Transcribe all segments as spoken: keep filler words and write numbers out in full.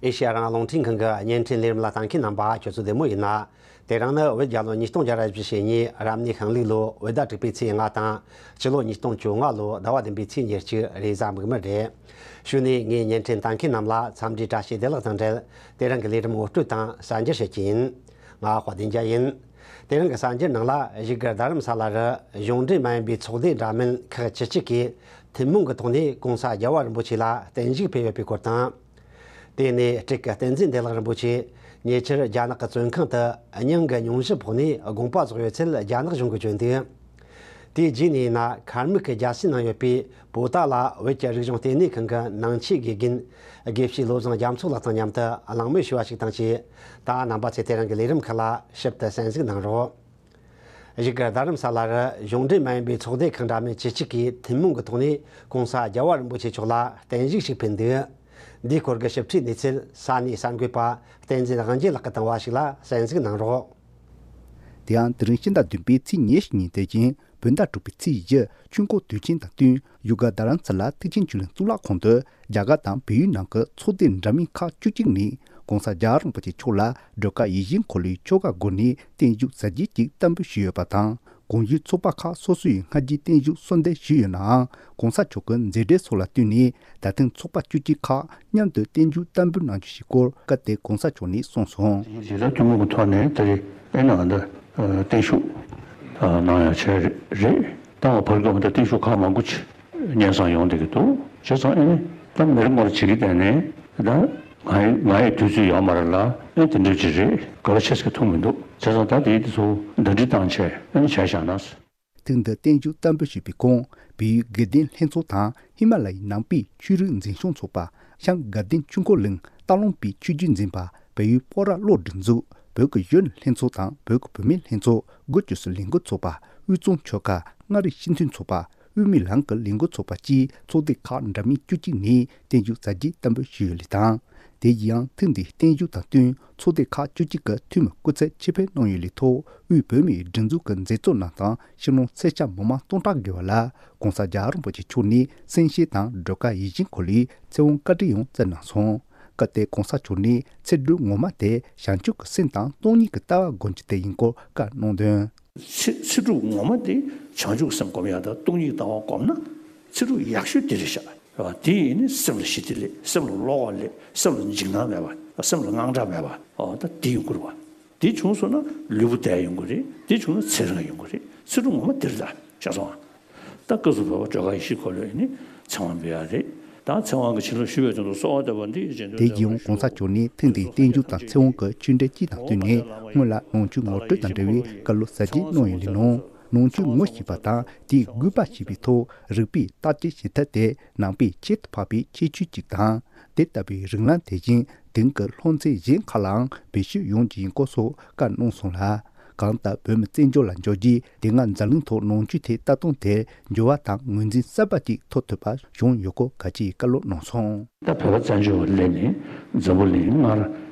ཨེ་ཤེ་ཡ་རང་དབང་རླུང་འཕྲིན་ཁང་གི་བརྙན་འཕྲིན་ལས་རིམ་ལ་ལྟ་མཁན་རྣམ་པ་ཁྱོད་ཚོ་བདེ་མོ་ཡིན་ན། དེ་རིང་ནི་བོད་རྒྱལ་ལོ་ཉིས་སྟོང་བརྒྱ་ར་བཞི་ཞེ་གཉིས་རབ་གནས་ཤིང་ལུག་ལོ་བོད་ཟླ་དྲུག་པའི་ཚེས་ལྔ་དང་། སྤྱི་ལོ་ཉིས་སྟོང་བཅོ་ལྔ་ལོ་ཟླ་བ་བདུན་པའི་ཚེས་ཉེར་གཅིག་རེས་གཟའ་མིག་དམར་རེད། གཞུག་ནས་ངས་བརྙན་འཕྲིན་ལྟ་མཁན་རྣམས་ལ་འཚམས་འདྲིའི་བཀྲ་ཤིས་བདེ་ལེགས་དང་འབྲེལ། དེ་རིང་གི་ལས་རིམ་ངོ་སྤྲོད་དང་གསར་འགྱུར་བཤད་ཀྱི་ཡིན། ང་དཔལ་ལྡན་རྒྱལ་ཡིན། དེ་རིང་གི་གསར་འགྱུར་ནང་ལ། བཞུགས་སྒར་རྡ་རམ་ས་ལ་རུ་གཞུང་འབྲེལ་མ་ཡིན་པའི་ཚོགས་སྡེ་འདྲ་མིན་ཁག་བཅུ་གཅིག་གིས་ཐུན་མོང་གི་ཐོག་ནས་༸གོང་ས་༸རྒྱལ་བ་རིན་པོ་ཆེ་ལ་བརྟན་བཞུགས་ཕུལ་ཡོད་པའི་སྐོར་དང་། དེ་ནས་སྤྲུལ་སྐུ་བསྟན་འཛིན་བདེ་ལེགས་རིན་པོ་ཆེ་ཉེ་ཆར་རྒྱ་ནག་གི་བཙོན་ཁང་དུ་སྙིང་གི་སྙུང་གཞི་ཕོག་ནས་དགོངས་པ་རྫོགས་ཡོད་ཚུལ་རྒྱ་ནག་གཞུང་གིས་བརྗོད་འདུག་དེའི་རྗེས་ནས་ཡིན་ན། མཁར་དམག་གི་རྒྱལ་སྲིད་གནང་ཡོད་པའི་པོ་ཏཱ་ལ་བོད་ཀྱི་རིག་གཞུང་ལྟེ་གནས་ཁང་གི་ནང་ཆོས་དགེ་རྒན་དགེ་བཤེས་བློ་བཟང་རྒྱ་མཚོ་ལགས་དང་མཉམ་དུ་གླེང་མོལ་ཞུས་པ་ཞིག་དང་བཅས། ད་རྣམ་པ་ཚོས་དེ་རིང་གི་ལས་རིམ་ཁག་ལ་ཞིབ་ཏུ་གསན་གཟིགས་གནང་རོགས། བཞུགས་སྒར་རྡ་རམ་ས་ལ་རུ་གཞུང་འབྲེལ་མ་ཡིན་པའི་ཚོགས་སྡེ་ཁག་འདྲ་མིན་བཅུ་གཅིག་གིས་ཐུན་མོང་གི་ཐོག་ནས་༸གོང་ས་༸རྒྱལ་བ་རིན་པོ་ཆེ་མཆོག་ལ་བརྟན་བཞུགས་ཤིག་ཕུལ་འདུག་འདིའི་སྐོར་གྱི་ཞིབ་ཕྲའི་གནས་ཚུལ་ས་གནས་གསར་འགོད་པ་བསྟན་འཛིན་དབང་རྒྱལ་ལགས་ཀྱིས་བཏང་བ་ཞིག་ལ་གསན་གཟིགས་གནང་རོགས། དེ་ཡང་དེ་རིང་ཕྱི་ཟླ་བདུན་པའི་ཚེས་ཉེར་གཉིས་དེ་བཞིན་བོད་ཟླ་དྲུག་པའི་ཚེས་བཞི་ཆོས་འཁོར་དུས་ཆེན་དང་བསྟུན། བཞུགས་སྒར་རྡ་རམ་ས་ལ་ཐེག་ཆེན་ཆོས་གླིང་གཙུག་ལག་ཁང་དུ་རྒྱ་གར་དང་བལ་ཡུལ་ནང་གི་ཚོགས་སྡེ་འདྲ་མིན་ཁག་བཅུ་གཅིག་ནས་༸གོང་ས་༸རྒྱལ་བ་རིན་པོ་ཆེ་མཆོག་ལ་སྒྲོལ་དཀར་ཡིད་བཞིན་འཁོར་ལོའི་ཆོ་ག་སྒོ་ནས་བརྟན་བཞུགས་གཟའ་རྒྱན་གྱིས་བསྟར་འབུལ་ཞུས་ཡོད་པ་དང་། གོང་ཞུས་ཚོགས་པ་ཁག་སོ་སོ་ཡིས་སྔ་རྗེས་བརྟན་བཞུགས་གསོལ་འདེབས་ཞུས་ཡོད་ནའང་། ༸གོང་ས་མཆོག་གི་མཛད་བྲེལ་སོགས་ལ་བསྟུན་ནས་ད་ཐེངས་ཚོགས་པ་བཅུ་གཅིག་ཁག་མཉམ་དུ་བརྟན་བཞུགས་བསྟར་འབུལ་གནང་རྒྱུ་ཞིག་སྐོར་སྐབས་དེར་༸གོང་ས་མཆོག་ནས་གསུངས་སོང་། ཡིན་གྱི་ད་ཐུན་མོང་གི་ཐོག་ནས་ད་རེས་ཨེ་ནང་ད་བརྟན་བཞུགས་གནང་ཡ་བྱས་རེད། ད་བར་སྐབས་ད་བརྟན་བཞུགས་ཁག་མང་པོ་ཅིག་སྙན་སེང་ཡོང་བསྡད་ཀྱི་འདུག་བྱས་ཙང་ཨེ་ནི་ད་མི་རེ་ངོ་རེ་བྱེད་ཀྱི་བསྡད་ནས་ད་ང་ཡི་ང་ཡི་དུས་ཚོད་ཡོད་མ་རེད་ལ། ཨེ་དེ་འདྲ་ཅིག་རེད། ག་བ་ཆེ་ཟེར་ཐུག་མི་འདུག་བྱས་ཙང་ད་དེའི་དེ་ཚོ་ཟླ་སྒྲིལ་བཏང་བྱས་ཨེ་ནི་བྱས་བཞག་ན། ཐེངས་འདིར་བརྟན་བཞུགས་བསྟར་འབུལ་ཞུས་པའི་གོང་། བལ་ཡུལ་དགེ་ལྡན་ལྷན་ཚོགས་དང་ཧི་མ་ལ་ཡའི་ནང་པའི་ཆོས་རིག་འཛིན་སྐྱོང་ཚོགས་པ། ཤང་དགའ་ལྡན་ཆོས་འཁོར་གླིང་སྟག་ལུང་པའི་ཆོས་བརྒྱུད་འཛིན་པ། བལ་ཡུལ་སྤོག་ར་གློག་སྒྲིག་འཛུགས། བོད་ཀྱི་གཞོན་ནུ་ལྷན་ཚོགས་དང་བོད་ཀྱི་བུད་མེད་ལྷན་ཚོགས། དགུ་བཅུ་སོ་ལས་འགུལ་ཚོགས་པ། དབུས་གཙང་ཆོལ་ཁ། མངའ་རིས་སྤྱི་མཐུན་ཚོགས་པ། དབུ་མའི་ལམ་གྱི་ལས་འགུལ་ཚོགས་པ་བཅས་ཚོགས་སྡེ་ཁག་འདྲ་མིན་བཅུ་གཅིག་ནས་བརྟན་བཞུགས་གཟའ་རྒྱན་བསྟར་འབུལ་ཞུས་ཡོད་ལུགས་དང་། དེ་ཡང་ཐེངས་འདིའི་བརྟན་བཞུགས་དང་བསྟུན་ཚོགས་སྡེ་ཁག་བཅུ་གཅིག་གི་འཐུས་མི་སྐུ་ཚབ་ཆེད་ཕེབས་གནང་ཡོད་ལུགས་ཐོག་དབུས་བོད་མིའི་སྒྲིག་འཛུགས་ཀྱི་མཛད་གཙོ་རྣམས་དང་། སྤྱི་ནོར་སེར་སྐྱ་མི་མང་སྟོང་ཕྲག་བརྒལ་བ་ལ་༸གོང་ས་༸རྒྱལ་བ་རིན་པོ་ཆེ་མཆོག་ནས་གསན་བཤད་དང་སྒྲོལ་དཀར་ཡིད་བཞིན་འཁོར་ལོའི་ཚེ་དབང་བཀའ་དྲིན་ཡང་བསྩལ་གནང་སོང་། སྐབས་དེར་༸གོང་ས་མཆོག་ནས་ཚེ་སྒྲུབ་ངོ་མ་དེ་བྱང་ཆུབ་ཀྱི་སེམས་དང་སྟོང་ཉིད་ཀྱི་ལྟ་བ་སྒོམ་རྒྱུ་དེ་ཡིན་སྐོར་བཀའ་གནང་དོན། ཚེ་ཚེ་སྒྲུབ་ངོ་མ་དེ་བྱང་ཆུབ་ཀྱི་སེམས་སྒོམ་ཡག་དང་སྟོང་ཉིད་ཀྱི་ལྟ་བ་སྒོམ་ན། ཚེ་སྒྲུབ་ཡག་ཤོས་དེ་རེད་ཤག་རེད་བ། དེ་ཡིན་ནི་སེམས་ལ་ཞི་བདེ་སླེབས། སེམས་ལ་བློ་ཁོག་སླེབས། སེམས་ལ་འཇིགས་སྣང་མེད་པ། སེམས་ལ་དངངས་སྐྲག་མེད་པ། ཨོ་ད་དེ་ཡོང་གི་རེད་བ། དེ་བྱུང་སོང་ན་ལུས་པོ་བདེ་ཡོང་གི་རེད། དེ་བྱུང་ན་ཚེ་རིང་ཡོང་གི་རེད། ཚེ་སྒྲུབ་ངོ་མ་དེ་རེད། ད་ཤེས་སོང་ཨ། ད་སྐབས་སུ་བབ་པ་སྒྲོལ་དཀར་ཡེ་ཤེས་འཁོར་ལོ་ཡིན་ནི་ཚེ་དབང་འབུལ་ཡག་རེད། ད་ཚེ་དབང་གི་བྱིན་རླབས་ཞུ་བའི་དོན་དུ་གསོལ་བ་བཏབ་པ་འདི་ཡི་རྗེས་ཟློས། དེ་བཞིན་༸གོང་ས་མཆོག་ནས་ཐེངས་འདིའི་བརྟན་བཞུགས་དང་ཚེ་དབང་གི་ཆོས་འབྲེལ་སྤྱི་དང་བསྟུན་ནས་སྔོན་ལ་ནང་ཆོས་ངོ་སྤྲོད་དང་འབྲེལ་བའི་བཀའ་སློབ་ཟབ་རྒྱས་གནང་ཡོད་ལུགས་ནང་། ནང་ཆོས་ངོ་ཤེས་པ་དང་དེའི་དགོས་པ་ཤེས་པའི་ཐོག་རིགས་པས་བརྟག་དཔྱད་བྱེད་ཐབས་དེ་ནང་པའི་ཁྱད་དུ་འཕགས་པའི་ཁྱད་ཆོས་གཅིག་དང་། དེ་ལྟ་བུའི་རིགས་ལམ་དེ་བཞིན་དེང་གི་སློབ་ཚན་གཞན་ཁག་ལའང་བེད་སྤྱོད་ཡོང་རྒྱུ་ཡིན་སྐོར་སོགས་བཀའ་གནང་སོང་ལ། གང་ལྟར་བོད་མི་བཙན་བྱོལ་ལ་འབྱོར་རྗེས་དེ་སྔ་འཛམ་གླིང་ཐོག་ནང་ཆོས་ཐད་ལྟ་སྟངས་དེར་འགྱུར་བ་དང་ངོས་འཛིན་གསར་པ་ཅིག་ཐོབ་ཐུབ་པ་བྱུང་ཡོད་སྐོར་གལ་ཆེའི་བཀའ་སློབ་གནང་སོང་། ད་བོད་པ་བཙན་བྱོལ་བ་སླེབས་ནས་འཛམ་བུ་གླིང་སྔར་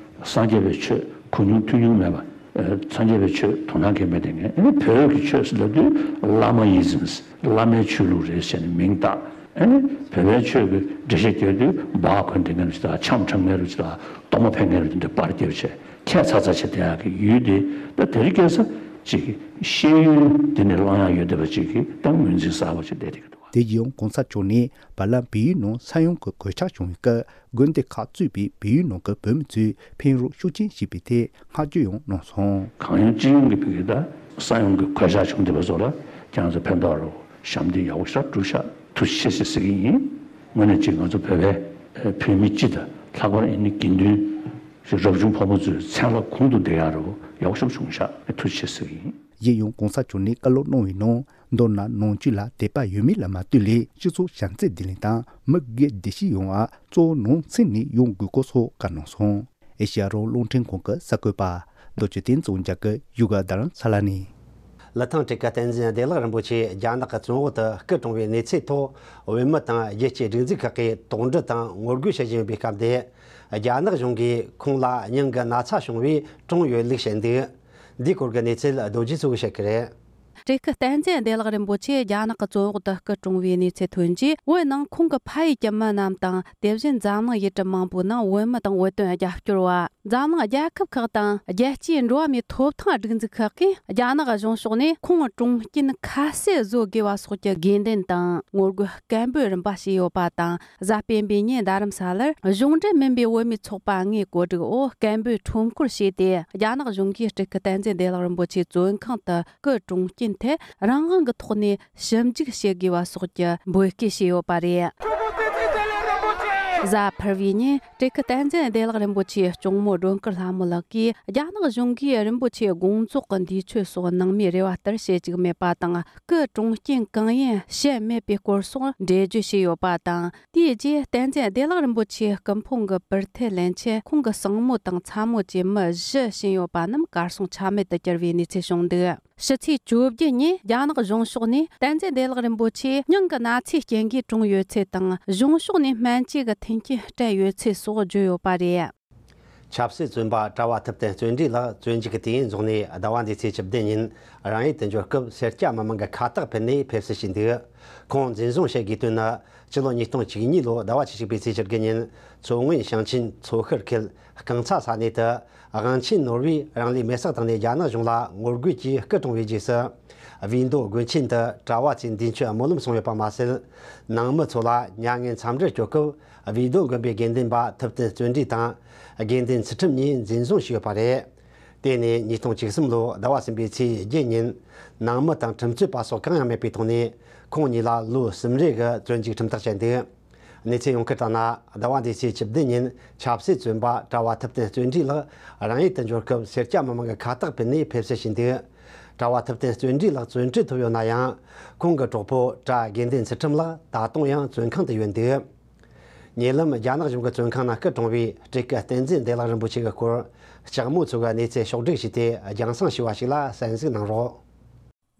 སངས་རྒྱས་པའི་ཆོས་གོ་མྱོང་ཐོས་མྱོང་མེད་པ། ཨ་སངས་རྒྱས་པའི་ཆོས་དོ་སྣང་གང་ཡང་མེད་དེ་ངས་ཨ་ནི་བོད་ཀྱི་ཆོས་ཟེར་ལབ་དུས་བླ་མ་ཡི་ཛིམ། བླ་མའི་ཆོས་ལུགས་རེད་ཟེར་ནས་མིང་བཏགས། ཨ་ནི་བོད་པའི་ཆོས་ཀྱི་འགྲེལ་བཤད་རྒྱག་དུས་སྦག་གོན་བསྡད་མཁན་རུ་ཅིག་དང་ཆམ་འཁྲབ་མཁན་རུ་ཅིག་དང་རྡོག་མ་ཕན་མཁན་རུ་དེ་འདྲ་པར་རྒྱབ་བྱས་ཁྱད་མཚར་མཚར་བྱས་བསྡད་ཡག་གི་ཡུལ་དེ། ད་དེ་རིང་ཁ་སང་ཅིག་ཤེས་ཡོན་དེ་ནས་བླང་ཡག་ཡོད་བསྡད་པ་ཅིག་གིས་ད་ངོས་འཛིན་གསར་པ་ཅིག་བསྡད་བསྡད་ཀྱི་འདུག་བ། དེ་ཡང་༸གོང་ས་མཆོག་ནས་བར་ལམ་བལ་ཡུལ་ནང་ས་ཡོམ་གྱི་གོད་ཆག་བྱུང་བའི་སྐབས་དགོན་སྡེ་ཁག་གཙོས་པའི་བལ་ཡུལ་ནང་གི་བོད་མི་ཚོས་ཕན་རོགས་ཤུགས་ཆེན་བྱས་པའི་ཐད་བསྔགས་བརྗོད་ཡང་གནང་སོང་། གང་ཡོང་ཅི་ཡོང་གི་ཕ་གི་ད་ས་ཡོམ་གྱི་གོད་ཆག་བྱུང་བསྡད་པ་ཚོ་ལ་ཁྱེད་རང་ཚོ་ཕན་ཐོགས་རོགས། ཞབས་འདེགས་ཡག་པོ་ཞེ་དྲག་བསྒྲུབས་ཤག་ཐུགས་རྗེ་ཆེ་ཟེར་གྱི་ཡིན། དངོས་གནས་ཅིག་ང་ཚོ་བོད་པའི་བོད་མི་སྤྱི་དང་ལྷག་པར་ཨ་ནི་དགེ་འདུན་རབ་བྱུང་ཕོ་མོ་ཚོའི་མཚན་རླབས་གོང་དུ་བསྡད་ཡག་རོགས་ཡག་པོ་ཞེ་དྲག་བྱུང་ཤག་ཐུགས་རྗེ་ཆེ་ཟེར་གྱི་ཡིན། གཞན་ཡང་༸གོང་ས་མཆོག་ནས་བཀའ་སློབ་གནང་བའི་ནང་མདོར་ན་ནང་ཆོས་ལ་དད་པ་ཡོད་མེད་ལ་མ་ལྟོས་ལས་སྤྱི་ཚོགས་བྱམས་བརྩེ་བདེ་ལེགས་དང་མི་སྒེར་བདེ་སྐྱིད་ཡོང་བར་གཙོ་བོ་ནང་སེམས་ནས་ཡོང་དགོས་སྐོར་སོགས་བཀའ་གནང་སོང་། ཨེ་ཤེ་ཡ་རང་དབང་རླུང་འཕྲིན་ཁང་གི་གསར་འགོད་པ་རྡོ་རྗེ་བསྟན་འཛིན་རྒྱ་གར་བཞུགས་སྒར་རྡ་རམ་ས་ལ་ནས། ལི་ཐང་སྤྲུལ་སྐུ་བསྟན་འཛིན་བདེ་ལེགས་རིན་པོ་ཆེ་རྒྱ་ནག་གི་བཙོན་འོག་ཏུ་སྐུ་གྲོངས་པའི་གནས་ཚུལ་ཐོག་བོད་མི་དང་རྒྱལ་སྤྱིའི་སྒྲིག་འཛུགས་ཁག་གིས་དོགས་འདྲི་དང་ངོ་རྒོལ་བྱེད་བཞིན་ཡོད་པའི་སྐབས་འདིར། རྒྱ་ནག་གཞུང་གིས་ཁོང་ལ་སྙིང་གི་ན་ཚ་བྱུང་བས་གྲོངས་ཡོད་ལུགས་བཤད་འདུག་འདིའི་སྐོར་གྱི་གནས་ཚུལ་རྡོ་རྗེ་མཚོ་གིས་བཤད་ཀྱི་རེད། སྤྲུལ་སྐུ་བསྟན་འཛིན་བདེ་ལེགས་རིན་པོ་ཆེ་རྒྱ་ནག་གི་བཙོན་འོག་ཏུ་སྐུ་གྲོངས་པའི་གནས་ཚུལ་ཐོན་རྗེས། བོད་ནང་ཁོང་གི་ཕ་ཡུལ་གྱི་མི་རྣམས་དང་། དེ་བཞིན་འཛམ་གླིང་ཡུལ་གྲུ་མང་པོའི་ནང་བོད་མི་དང་བོད་དོན་རྒྱབ་སྐྱོར་བ། འཛམ་གླིང་རྒྱལ་ཁབ་ཁག་དང་རྒྱལ་སྤྱིའི་འགྲོ་བ་མིའི་ཐོབ་ཐང་སྒྲིག་འཛུགས་ཁག་གིས་རྒྱ་ནག་གཞུང་ཕྱོགས་ནས་ཁོང་གྲོངས་རྐྱེན་ཁ་གསལ་བཟོ་དགོས་པ་སོགས་ཀྱི་དགོས་འདུན་དང་ངོ་རྒོལ་སྐད་འབོད་རིམ་པ་བྱས་ཡོད་པ་དང་། གཟའ་སྤེན་པའི་ཉིན་རྡ་རམ་ས་ལར་གཞུང་འབྲེལ་མིན་པའི་བོད་མིའི་ཚོགས་པ་ལྔས་གོ་སྒྲིག་འོག་སྐད་འབོད་ཁྲོམ་སྐོར་བྱས་ཏེ། རྒྱ་ནག་གཞུང་གིས་སྤྲུལ་སྐུ་བསྟན་འཛིན་བདེ་ལེགས་རིན་པོ་ཆེ་བཙོན་ཁང་དུ་སྐུ་གྲོངས་རྐྱེན་ཐད་རང་དབང་གི་ཐོག་ནས་ཞིབ་འཇུག་བྱེད་དགོས་པ་སོགས་ཀྱི་འབོད་སྐུལ་བྱས་ཡོད་པ་རེད། གཟའ་ཕུར་བུའི་ཉིན་སྤྲུལ་སྐུ་བསྟན་འཛིན་བདེ་ལེགས་རིན་པོ་ཆེའི་སྐྱོང་མོ་སྒྲོལ་དཀར་ལྷ་མོ་ལགས་ཀྱིས། རྒྱ་ནག་གཞུང་གིས་རིན་པོ་ཆེའི་དགོངས་རྫོགས་ཀྱི་འདས་མཆོད་སོགས་ནང་མིའི་རེ་བ་ལྟར་བྱེད་བཅུག་མེད་པ་དང་། སྐུ་གྲོངས་རྐྱེན་གང་ཡིན་བཤད་མེད་པའི་སྐོར་སོགས་འགྲེལ་བརྗོད་བྱས་ཡོད་པ་དང་། དེའི་རྗེས་བསྟན་འཛིན་བདེ་ལེགས་རིན་པོ་ཆེའི་སྐུ་ཕུང་གི་པར་ཐེ་ལེན་ཆེད་ཁོང་གི་སྲིང་མོ་དང་ཚ་མོ་བཅས་མི་བཞི་ཕྱིན་ཡོད་པ་རྣམས་གར་སོང་ཆ་མེད་དུ་གྱུར་བའི་གནས་ཚུལ་བྱུང་འདུག། ཕྱི་ཚེས་བཅོ་བརྒྱད་ཉིན་རྒྱ་ནག་གཞུང་ཕྱོགས་ནས་བསྟན་འཛིན་བདེ་ལེགས་རིན་པོ་ཆེ་སྙིང་གི་ན་ཚའི་རྐྱེན་གྱིས་གྲོངས་ཡོད་ཚུལ་དང་། གཞུང་ཕྱོགས་ནས་སྨན་བཅོས་ཀྱི་མཐུན་རྐྱེན་སྤྲད་ཡོད་ཚུལ་སོགས་བརྗོད་ཡོད་པ་རེད། ཆབ་སྲིད་བཙོན་པ་གྲྭ་བ་ཐུབ་བསྟན་བརྩོན་འགྲུས་ལགས་བཙོན་འཇུག་གི་དུས་ཡུན་རྫོགས་ནས་ཟླ་བ་འདིའི་ཚེས་བཅུ་བདུན་ཉིན་རང་ཡུལ་དུ་འབྱོར་སྐབས་སེར་སྐྱ་མི་མང་གི་ཁ་བཏགས་ཕུལ་ནས་ཕེབས་བསུ་ཞུས་འདུག། ཁོང་འཛིན་བཟུང་བྱེད་དགོས་དོན་ནི་ཕྱི་ལོ་ཉིས་སྟོང་བཅུ་གཉིས་ལོ་ཟླ་བ་བཅུ་གཅིག་པའི་ཚེས་བཅུ་དགུ་ཉིན་མཚོ་སྔོན་ཞིང་ཆེན་མཚོ་ཤར་ཁུལ་རྐང་ཚ་ས་གནས་དུ་དབང་ཆེན་ནོར་བུས་རང་ལུས་མེར་སྲེག་བཏང་ནས་རྒྱ་ནག་གཞུང་ལ་ངོ་རྒོལ་གྱིས་སྐུ་གྲོངས་པའི་རྗེས་སུ། བིས་མདོ་དགོན་ཆེན་དུ་གྲྭ་བ་ཚོས་འདས་མཆོད་སྨོན་ལམ་གསུངས་ཡོད་པ་མ་ཟད། ནང་མི་ཚོ་ལ་མྱ་ངན་འཚམས་འདྲིར་སྐྱོད་སྐབས། བིས་མདོ་དགོན་པའི་དགེ་འདུན་པ་ཐུབ་བསྟན་བརྩོན་འགྲུས་དང་། དགེ་འདུན་ཚུལ་ཁྲིམས་གཉིས་འཛིན་བཟུང་བྱས་ཡོད་པ་རེད། དེ་ནས་ཉིས་སྟོང་བཅུ་གསུམ་ལོའི་ཟླ་བ་གསུམ་པའི་ཚེས་བརྒྱད་ཉིན། ནང་མི་དང་ཁྲིམས་རྩོད་པ་སོགས་གང་ཡང་མེད་པའི་ཐོག་ནས། ཁོང་གཉིས་ལ་ལོ་གསུམ་རེ་གི་བཙོན་འཇུག་ཁྲིམས་ཐག་བཅད་འདུག། གནས་ཚུལ་ཡོངས་ཁུལ་ལྟར་ན། ཟླ་བ་འདིའི་ཚེས་བཅུ་བདུན་ཉིན་ཆབ་སྲིད་བཙོན་པ་གྲྭ་བ་ཐུབ་བསྟན་བརྩོན་འགྲུས་ལགས་རང་ཡུལ་དུ་འབྱོར་སྐབས་སེར་སྐྱ་མི་མང་གི་ཁ་བཏགས་ཕུལ་ནས་ཕེབས་བསུ་ཞུས་འདུག། གྲྭ་བ་ཐུབ་བསྟན་བརྩོན་འགྲུས་ལགས་བཙོན་ཁྲིད་ཐོབ་ཡོད་ན་ཡང་། ཁོང་གི་གྲོགས་པོ་གྲྭ་དགེ་འདུན་ཚུལ་ཁྲིམས་ལགས་ད་དུང་ཡང་བཙོན་ཁང་དུ་ཡོད་འདུག། ཉེ་ལམ་རྒྱ་ནག་གཞུང་གི་བཙོན་ཁང་ནང་སྐུ་གྲོངས་པའི་སྤྲུལ་སྐུ་བསྟན་འཛིན་བདེ་ལེགས་རིན་པོ་ཆེ་གི་སྐོར་ལྕགས་མོ་མཚོ་གིས་གནས་ཚུལ་ཕྱོགས་བསྒྲིགས་བྱས་ཏེ་རྒྱང་སྲིང་ཞུས་པ་ཞིག་ལ་གསན་གཟིགས་གནང་རོགས།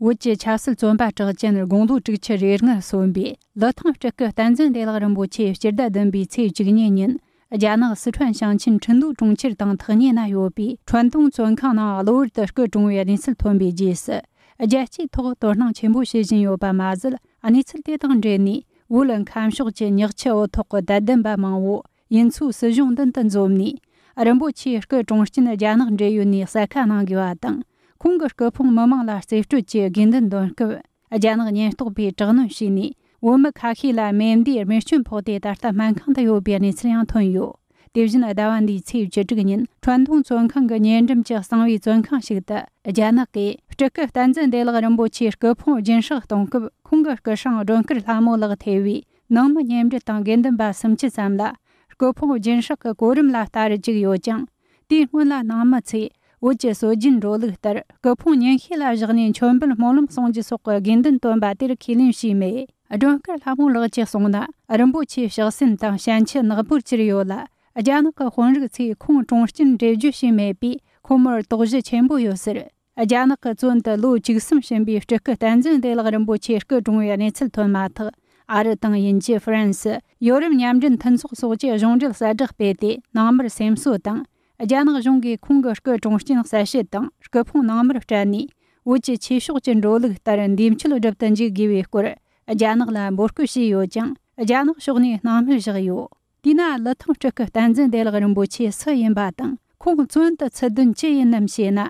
བོད་ཀྱི་ཆབ་སྲིད་བཙོན་པ་གྲགས་ཅན་དགུང་ལོ་དྲུག་ཅུ་རེ་ལྔར་སོན་པའི་ལི་ཐང་སྤྲུལ་སྐུ་བསྟན་འཛིན་བདེ་ལེགས་རིན་པོ་ཆེ་སྤྱི་ཟླ་བདུན་པའི་ཚེས་བཅུ་གཉིས་ཉིན། རྒྱ་ནག་སི་ཁྲོན་ཞིང་ཆེན་ཁྲིན་ཏུའུ་གྲོང་ཁྱེར་དང་ཐག་ཉེ་ན་ཡོད་པའི་ཁྲོན་ཏུང་བཙོན་ཁང་ནང་གློ་བུར་དུ་སྐུ་གྲོངས་པའི་གནས་ཚུལ་ཐོན་པའི་རྗེས་སུ། རྒྱལ་སྤྱིའི་ཐོག་དོ་སྣང་ཆེན་པོ་བྱེད་བཞིན་ཡོད་པ་མ་ཟད། གནས་ཚུལ་དེ་དང་འབྲེལ་ནས། བོད་ཁམས་ཕྱོགས་ཀྱི་ཉག་ཆུ་འུ་ཐོག་གི་དད་ལྡན་པ་མང་བོ་ཡུལ་ཚོའི་སྲིད་གཞུང་མདུན་དུ་འཛོམས་ནས། རིན་པོ་ཆེའི་སྐུ་གྲོངས་རྐྱེན་རྒྱ་ནག་འབྲེལ་ཡོད་ནས་གསལ་ཁ་གནང་དགོས་པ་དང་། ཁོང་གི་སྐུ་ཕུང་མི་མང་ལ་རྩིས་སྤྲོད་ཀྱི་དགོས་འདུན་འདོན་སྐབས། རྒྱ་ནག་ཉེན་རྟོག་པས་དྲག་གནོན་བྱས་ནས། བོད་མི་ཁ་ཤས་ལ་མེ་མདའི་རྨས་སྐྱོན་ཕོག་སྟེ། ད་ལྟ་སྨན་ཁང་དུ་ཡོད་པའི་གནས་ཚུལ་ཡང་ཐོན་ཡོད། དེ་བཞིན་ཟླ་བ་འདིའི་ཚེས་བཅུ་དྲུག་ཉིན། ཁྲོན་ཏུང་བཙོན་ཁང་གི་ཉེ་འགྲམ་གྱི་གསང་བའི་བཙོན་ཁང་ཞིག་ཏུ། རྒྱ་ནག་གིས་སྤྲུལ་སྐུ་བསྟན་འཛིན་བདེ་ལེགས་རིན་པོ་ཆེའི་སྐུ་ཕུང་སྦྱིན་སྲེག་གཏོང་སྐབས། ཁོང་གི་སྐུ་སྲུང་སྒྲོལ་དཀར་ལྷ་མོ་ལགས་ཐེ་བའི་ནང་མི་མཉམ་འབྲེལ་དང་དགེ་འདུན་པ་སུམ་ཅུ་ཙམ་ལ། སྐུ་ཕུང་སྦྱིན་སྲེག་གི་གོ་རིམ་ལ་ལྟ་རུ་བཅུག་ཡོད་ཅིང་། དེའི་སྔོན་ལ་ནང་མི་ཚོས་བོད་ཀྱི་སྲོལ་རྒྱུན་འགྲོ་ལུགས་ལྟར། སྐུ་ཕུང་ཉིན་ཤས་ལ་བཞག་ནས་མཆོད་འབུལ་སྨོན་ལམ་གསུང་རྒྱུ་སོགས་ཀྱི་དགོས་འདུན་བཏོན་པ་དེར་ཁས་ལེན་བྱས་མེད། སྒྲོལ་དཀར་ལྷ་མོ་ལགས་ཀྱིས་གསུངས་ན། རིན་པོ་ཆེའི་ཕྱག་སེན་དང་ཞལ་མཆུ་ནག་པོར་གྱུར་ཡོད་ལ། རྒྱ་ནག་གི་དཔོན་རིགས་ཚོས་ཁོང་གྲོངས་རྐྱེན་འགྲེལ་བརྗོད་བྱས་མེད་པས། ཁོ་མོར་དོགས་གཞི་ཆེན་པོ་ཡོད་ཟེར། རྒྱ་ནག་གི་བཙོན་དུ་ལོ་བཅུ་གསུམ་ཕྱིན་པའི་སྤྲུལ་སྐུ་བསྟན་འཛིན་བདེ་ལེགས་རིན་པོ་ཆེ་སྐུ་གྲོངས་པའི་གནས་ཚུལ་ཐོན་མ་ཐག། ཨ་རི་དང་དབྱིན་ཇི། ཧྥ་རན་སི། ཡོ་རོབ་མཉམ་འབྲེལ་མཐུན་ཚོགས་སོགས་ཀྱིས་གཞུང་འབྲེལ་གསལ་བསྒྲགས་སྤེལ་ཏེ། ནང་མིར་སེམས་གསོ་དང་། རྒྱ་ནག་གཞུང་གིས་ཁོང་གི་སྐུ་གྲོངས་རྐྱེན་གསལ་བཤད་དང་། སྐུ་ཕུང་ནང་མིར་སྤྲད་ནས། བོད་ཀྱི་ཆོས་ཕྱོགས་ཀྱི་འགྲོ་ལུགས་ལྟར་འདས་མཆོད་སྒྲུབ་ཏུ་འཇུག་དགོས་པའི་སྐོར། རྒྱ་ནག་ལ་འབོད་སྐུལ་བྱས་ཡོད་ཀྱང་། རྒྱ་ནག་ཕྱོགས་ནས་སྣང་མེད་བཞག་ཡོད། དེས་ན། ལི་ཐང་སྤྲུལ་སྐུ་བསྟན་འཛིན་བདེ་ལེགས་རིན་པོ་ཆེ་སུ་ཡིན་པ་དང་། ཁོང་བཙོན་དུ་ཚུད་དོན་ཅི་ཡིན་ནམ་ཞེ་ན།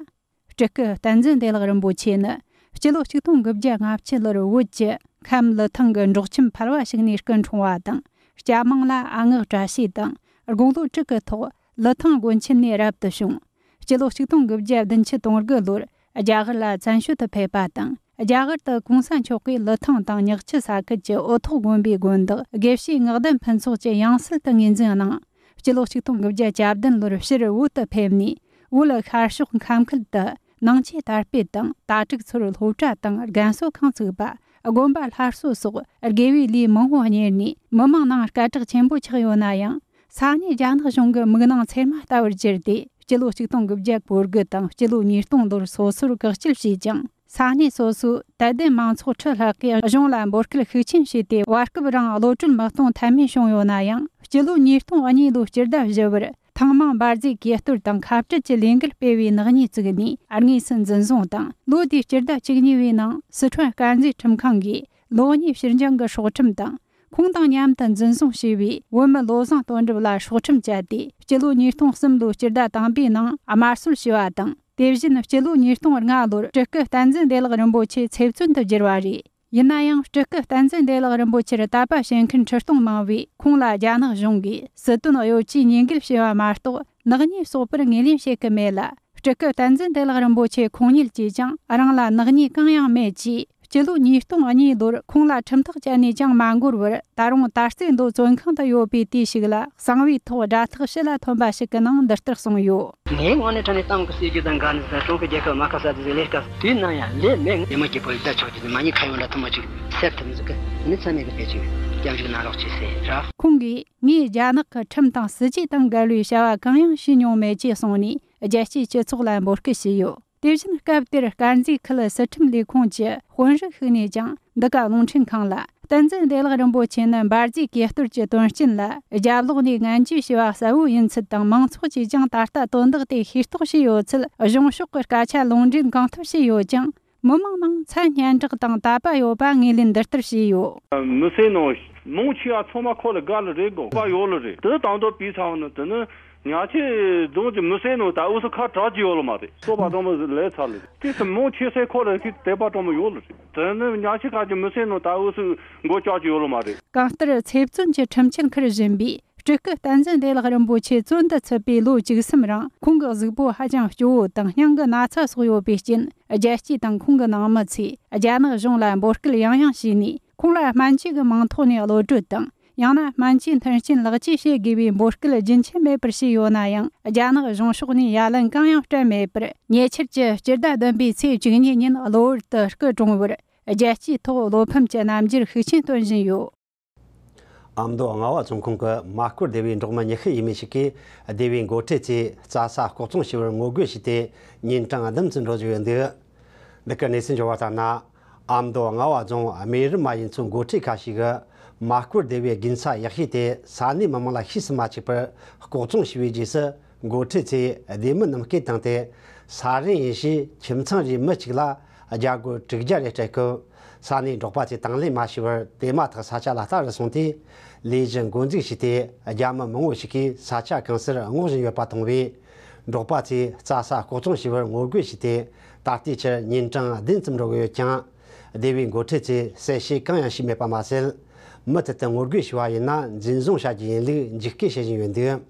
སྤྲུལ་སྐུ་བསྟན་འཛིན་བདེ་ལེགས་རིན་པོ་ཆེ་ནི། སྤྱི་ལོ་ཆིག་སྟོང་དགུ་བརྒྱ་ལྔ་བཅུ་ལོར་བོད་ཀྱི་ཁམས་ལི་ཐང་གི་འབྲོག་ཁྱིམ་ཕལ་བ་ཞིག་ནས་སྐུ་འཁྲུངས་པ་དང་། སྐྱ་མིང་ལ་ཨ་ངག་བཀྲ་ཤིས་དང་། དགུང་ལོ་དྲུག་གི་ཐོག་ལི་ཐང་དགོན་ཆེན་ནས་རབ་ཏུ་བྱུང་། སྤྱི་ལོ་ཆིག་སྟོང་དགུ་བརྒྱ་བདུན་ཅུ་དོན་དགུ་ལོར་རྒྱ་གར་ལ་བཙན་བྱོལ་དུ་ཕེབས་པ་དང་། རྒྱ་གར་དུ་གོང་ས་མཆོག་གིས་ལི་ཐང་དང་ཉག་ཆུ་ས་ཁུལ་གྱི་འུ་ཐོག་དགོན་པའི་དགོན་བདག་དགེ་བཤེས་ངག་ལྡན་ཕུན་ཚོགས་ཀྱིས་ཡང་སྲིད་དུ་ངོས་འཛིན་གནང་། སྤྱི་ལོ་ཆིག་སྟོང་དགུ་བརྒྱ་གྱ་བདུན་ལོར་ཕྱིར་བོད་དུ་ཕེབས་ནས། བོད་ཤར་ཕྱོགས་ཁམས་ཁུལ་དུ་ནང་ཆོས་དར་སྤེལ་དང་། དྭ་ཕྲུག་ཚོར་སློབ་གྲྭ་དང་རྒན་གསོ་ཁང་བཙུགས་པ། དགོན་པ་སླར་གསོ་སོགས་དགེ་བའི་ལས་མང་བོ་གཉེར་ནས། མི་མང་ནང་སྐད་གྲགས་ཆེན་པོ་ཆགས་ཡོད་ན་ཡང་། ས་གནས་རྒྱ་ནག་གཞུང་གི་མིག་ནང་ཚེར་མ་ལྟ་བུར་གྱུར་ཏེ། སྤྱི་ལོ་ཆིག་སྟོང་དགུ་བརྒྱ་གོ་དགུ་དང་སྤྱི་ལོ་ཉིས་སྟོང་ལོར་སོ་སོར་བཀག་སྐྱིལ་བྱས་ཀྱང་། ས་གནས་སོ་སོའི་དད་ལྡན་མང་ཚོགས་ཁྲི་ལྷག་གིས་གཞུང་ལ་འབོད་སྐུལ་ཤུགས་ཆེན་བྱས་ཏེ། བར་སྐབས་རིང་གློད་གྲོལ་མི་གཏོང་ཐབས་མེད་བྱུང་ཡོད་ན་ཡང་། སྤྱི་ལོ་ཉིས་སྟོང་གཉིས་ལོའི་སྤྱི་ཟླ་བཞི་པར། ཐེངས་མང་འབར་རྫས་གས་གཏོར་དང་ཁ་བྲལ་གྱི་ལས་འགུལ་སྤེལ་བའི་ནག་ཉེས་བཙུགས་ནས། དངོས་སུ་འཛིན་བཟུང་དང་། ལོ་དེའི་སྤྱི་ཟླ་བཅུ་གཉིས་པའི་ནང་སི་ཁྲོན་དཀར་མཛེས་ཁྲིམས་ཁང་གིས་ལོ་གཉིས་ཕྱིར་འགྱངས་ཀྱི་སྲོག་ཁྲིམས་དང་། ཁོང་དང་མཉམ་དུ་འཛིན་བཟུང་བྱས་པའི་བོད་མི་བློ་བཟང་དོན་གྲུབ་ལ་སྲོག་ཁྲིམས་བཅད་དེ། སྤྱི་ལོ་ཉིས་སྟོང་གསུམ་ལོའི་སྤྱི་ཟླ་དང་པའི་ནང་དམར་གསོད་བྱས་པ་དང་། དེ་བཞིན་སྤྱི་ལོ་ཉིས་སྟོང་ལྔ་ལོར་སྤྲུལ་སྐུ་བསྟན་འཛིན་བདེ་ལེགས་རིན་པོ་ཆེ་ཚེ་བཙོན་དུ་བསྒྱུར་བ་རེད། ཡིན་ན་ཡང་། སྤྲུལ་སྐུ་བསྟན་འཛིན་བདེ་ལེགས་རིན་པོ་ཆེར་དད་པ་བྱེད་མཁན་ཁྲི་སྟོང་མང་བས། ཁོང་ལ་རྒྱ་ནག་གཞུང་གིས་སྲིད་དོན་གཡོ་ཇུས་ཉེས་འགེལ་བྱས་པ་མ་གཏོགས། ནག་ཉེས་གསོག་པར་ངོས་ལེན་བྱེད་ཀྱི་མེད་ལ། སྤྲུལ་སྐུ་བསྟན་འཛིན་བདེ་ལེགས་རིན་པོ་ཆེ་ཁོང་ཉིད་ཀྱིས་ཀྱང་རང་ལ་ནག་ཉེས་གང་ཡང་མེད་ཅེས། སྤྱི་ལོ་ཉིས་སྟོང་གཉིས་ལོར་ཁོང་ལ་ཁྲིམས་ཐག་བཅད་ནས་ཀྱང་མ་འགོར་བར། ད་རུང་ད་རྩེ་མདོ་བཙོན་ཁང་དུ་ཡོད་པའི་དུས་ཤིག་ལ། གསང་བའི་ཐོག་དགྲ་ཐག་ཕྱི་ལ་ཐོན་པ་ཞིག་གི་ནང་འདི་ལྟར་གསུངས་ཡོད། ངའི་ངོས་ནས་དྲང་ནས་གཏམ་གྱི་སྲིད་ཇུས་དང་འགལ་ནས། ཀྲུང་གོའི་རྒྱལ་ཁབ་མ་ཁ་ས་དེ་ལས་ཀ་དུས་ནམ་ཡང་ལས་མེད། མི་མང་སྐྱིད་པོ་ཡི་བདག་ཆོག་རྒྱུ་དེ། མ་ཉེས་ཁ་ཡོད་འདྲ་ཐུན་མོང་ཅིག་སེལ་ཐུབ་མི་ཟིག་གི་ནི་ཚ་མེད་གི་ཕལ་ཆེར་སྐྱབས་འཇུག་གནང་རོགས་བྱེད་ཟེར་ར། ཁོང་གིས། ངས་རྒྱ་ནག་གི་ཁྲིམས་དང་སྲིད་ཇུས་དང་འགལ་བའི་བྱ་བ་གང་ཡང་བྱས་མྱོང་མེད་ཅེས་གསུངས་ནས། རྒྱལ་སྤྱིའི་སྤྱི་ཚོགས་ལ་འབོད་སྐུལ་བྱས་ཡོད། དེ་བཞིན་སྐབས་དེར་དཀར་མཛེས་ཁུལ་སི་ཁྲིམས་ལས་ཁུངས་ཀྱི་དཔོན་རིགས་ཤིག་ནས་ཀྱང་། འདི་ག་རླུང་འཕྲིན་ཁང་ལ། བསྟན་འཛིན་བདེ་ལེགས་རིན་པོ་ཆེ་ནི་འབར་རྫས་གས་གཏོར་གྱི་དོན་རྐྱེན་ལ་རྒྱབ་ལོགས་ནས་ངན་ཇུས་བྱས་པ་གསལ་བོ་ཡིན་ཚུལ་དང་། མང་ཚོགས་ཀྱིས་ཀྱང་ད་ལྟ་དོན་དག་དེ་ཤེས་རྟོགས་བྱས་ཡོད་ཚུལ། གཞུང་ཕྱོགས་ཀྱི་སྐད་ཆ་ལུང་འདྲེན་གང་ཐུབ་བྱས་ཡོད་ཀྱང་། མི་མང་ནང་མཚན་སྙན་གྲགས་དང་དད་པ་ཡོད་པ་ངོས་ལེན་འདི་ལྟར་བྱས་ཡོད། མི་སེར་ནང་མང་ཆེ་བ་ཚང་མ་ཁོ་ལ་དགའ་ལེ་རེད། དགོས་པ་ཡོད་ལེ་རེད། དེ་དང་དུ་བྱས་ཚར་བ་ནི་དེ་ནི་ཉག་ཆུ་རྫོང་གི་མི་སེར་ནང་ད་འུ་ཚོ་ཁ་གྲག་གི་ཡོད་ལེ་མ་རེད། སོ་པ་ཚང་མ་ལས་ཚར་ལེ་རེད། དེ་ཚོ་མང་ཆེ་ས་ཁོ་ལ་ཁྱི་དད་པ་ཚང་མ་ཡོད་ལེ་རེད། དེ་ནི་ཉག་ཆུ་ཁ་གི་མི་སེར་ནང་ད་འུ་ཚོ་མགོ་ལྕགས་ཀྱི་ཡོད་ལེ་མ་རེད། གང་ལྟར་ཚེ་བཙོན་གྱི་ཁྲིམས་ཆད་འཁུར་བཞིན་པའི་སྤྲུལ་སྐུ་བསྟན་འཛིན་བདེ་ལེགས་རིན་པོ་ཆེ་བཙོན་དུ་ཚུད་པའི་ལོ་བཅུ་གསུམ་རིང་། ཁོང་གི་གཟུགས་པོ་ཧ་ཅང་སྐྱོ་བོ་དང་སྙིང་གི་ན་ཚ་སོགས་ཡོད་པའི་རྐྱེན། རྒྱལ་སྤྱི་དང་ཁོང་གི་ནང་མི་ཚོས་རྒྱ་ནག་གཞུང་ལ་འབོད་སྐུལ་ཡང་ཡང་བྱས་ནས། ཁོང་ལ་སྨན་བཅོས་ཀྱི་མིང་ཐོག་ནས་གློད་གྲོལ་དང་། ཡང་ན་སྨན་བཅོས་མཐུན་རྐྱེན་ལེགས་བཅོས་བྱེད་དགོས་པའི་འབོད་སྐུལ་རྒྱུན་ཆད་མེད་པར་བྱས་ཡོད་ན་ཡང་། རྒྱ་ནག་གཞུང་ཕྱོགས་ནས་ཡ་ལན་གང་ཡང་སྤྲད་མེད་པར། ཉེ་ཆར་གྱི་སྤྱི་ཟླ་བདུན་པའི་ཚེས་བཅུ་གཉིས་ཉིན་གློ་བུར་དུ་སྐུ་གྲོངས་པར། རྒྱལ་སྤྱིའི་ཐོག་བློ་ཕམ་གྱི་རྣམ་འགྱུར་ཤུགས་ཆེན་སྟོན་བཞིན་ཡོད། ཨ་མདོ་རྔ་བ་རྫོང་ཁོངས་ཀྱི་མ་སྐོར་སྡེ་བའི་འབྲོག་མི་ཉི་ཤུ་ཡས་མས་ཤིག་གིས་སྡེ་བའི་འགོ་ཁྲིད་ཚོས་རྩྭ་ས་ལྐོག་བཙོང་བྱས་པར་ངོ་རྒོལ་བྱས་ཏེ། ཉིན་གྲངས་བདུན་ཙམ་འགྲོ་བཞིན་ཡོད་འདུག། འདི་གའི་གནས་ཚུལ་འབྱོར་བ་ལྟར་ན། ཨ་མདོ་རྔ་བ་རྫོང་རྨེ་རུ་མ་ཡུལ་ཚོའི་འགོ་ཁྲིད་ཁ་ཤས་ཀྱིས་མ་སྐོར་སྡེ་བའི་དགུན་ས་ཡག་ཤོས་དེ་ས་གནས་མི་མང་ལ་ཤེས་སུ་མ་ཆུད་པར་ལྐོག་བཙོང་བྱས་པའི་རྗེས་སུ། འགོ་ཁྲིད་ཚོས་སྡེ་མི་རྣམས་སྐད་བཏང་སྟེ། ས་རིན་ཡིན་ཞེས་ཁྱིམ་ཚང་རེའི་མི་གཅིག་ལ་རྒྱ་སྒོར་དྲུག་བརྒྱ་རེ་སྤྲད་སྐབས། ས་གནས་འབྲོག་པ་ཚོས་དང་ལེན་མ་བྱས་པར། དེ་མ་ཐག་ས་ཆ་ལ་ལྟ་རུ་སོང་སྟེ། ལས་གཞི་འགོ་འཛུགས་བྱས་ཏེ། རྒྱ་མི་མང་བོ་ཞིག་གིས་ས་ཆ་གང་སར་སྔོག་བཞིན་ཡོད་པ་མཐོང་བས། འབྲོག་པ་ཚོས་རྩྭ་ས་ལྐོག་བཙོང་བྱས་པར་ངོ་རྒོལ་བྱས་ཏེ། ད་ལྟའི་ཆར་ཉིན་གྲངས་བདུན་ཙམ་འགྲོ་གི་ཡོད་ཀྱང་། སྡེ་བའི་འགོ་ཁྲིད་ཚོས་གསལ་བཤད་གང་ཡང་བྱས་མེད་པ་མ་ཟད། མུ་མཐུད་དུ་ངོ་རྒོལ་བྱས་པ་ཡིན་ན་འཛིན་བཟུང་བྱ་རྒྱུ་ཡིན་ལུགས་འཇིགས་སྐུལ་བྱེད་བཞིན་ཡོད་འདུག།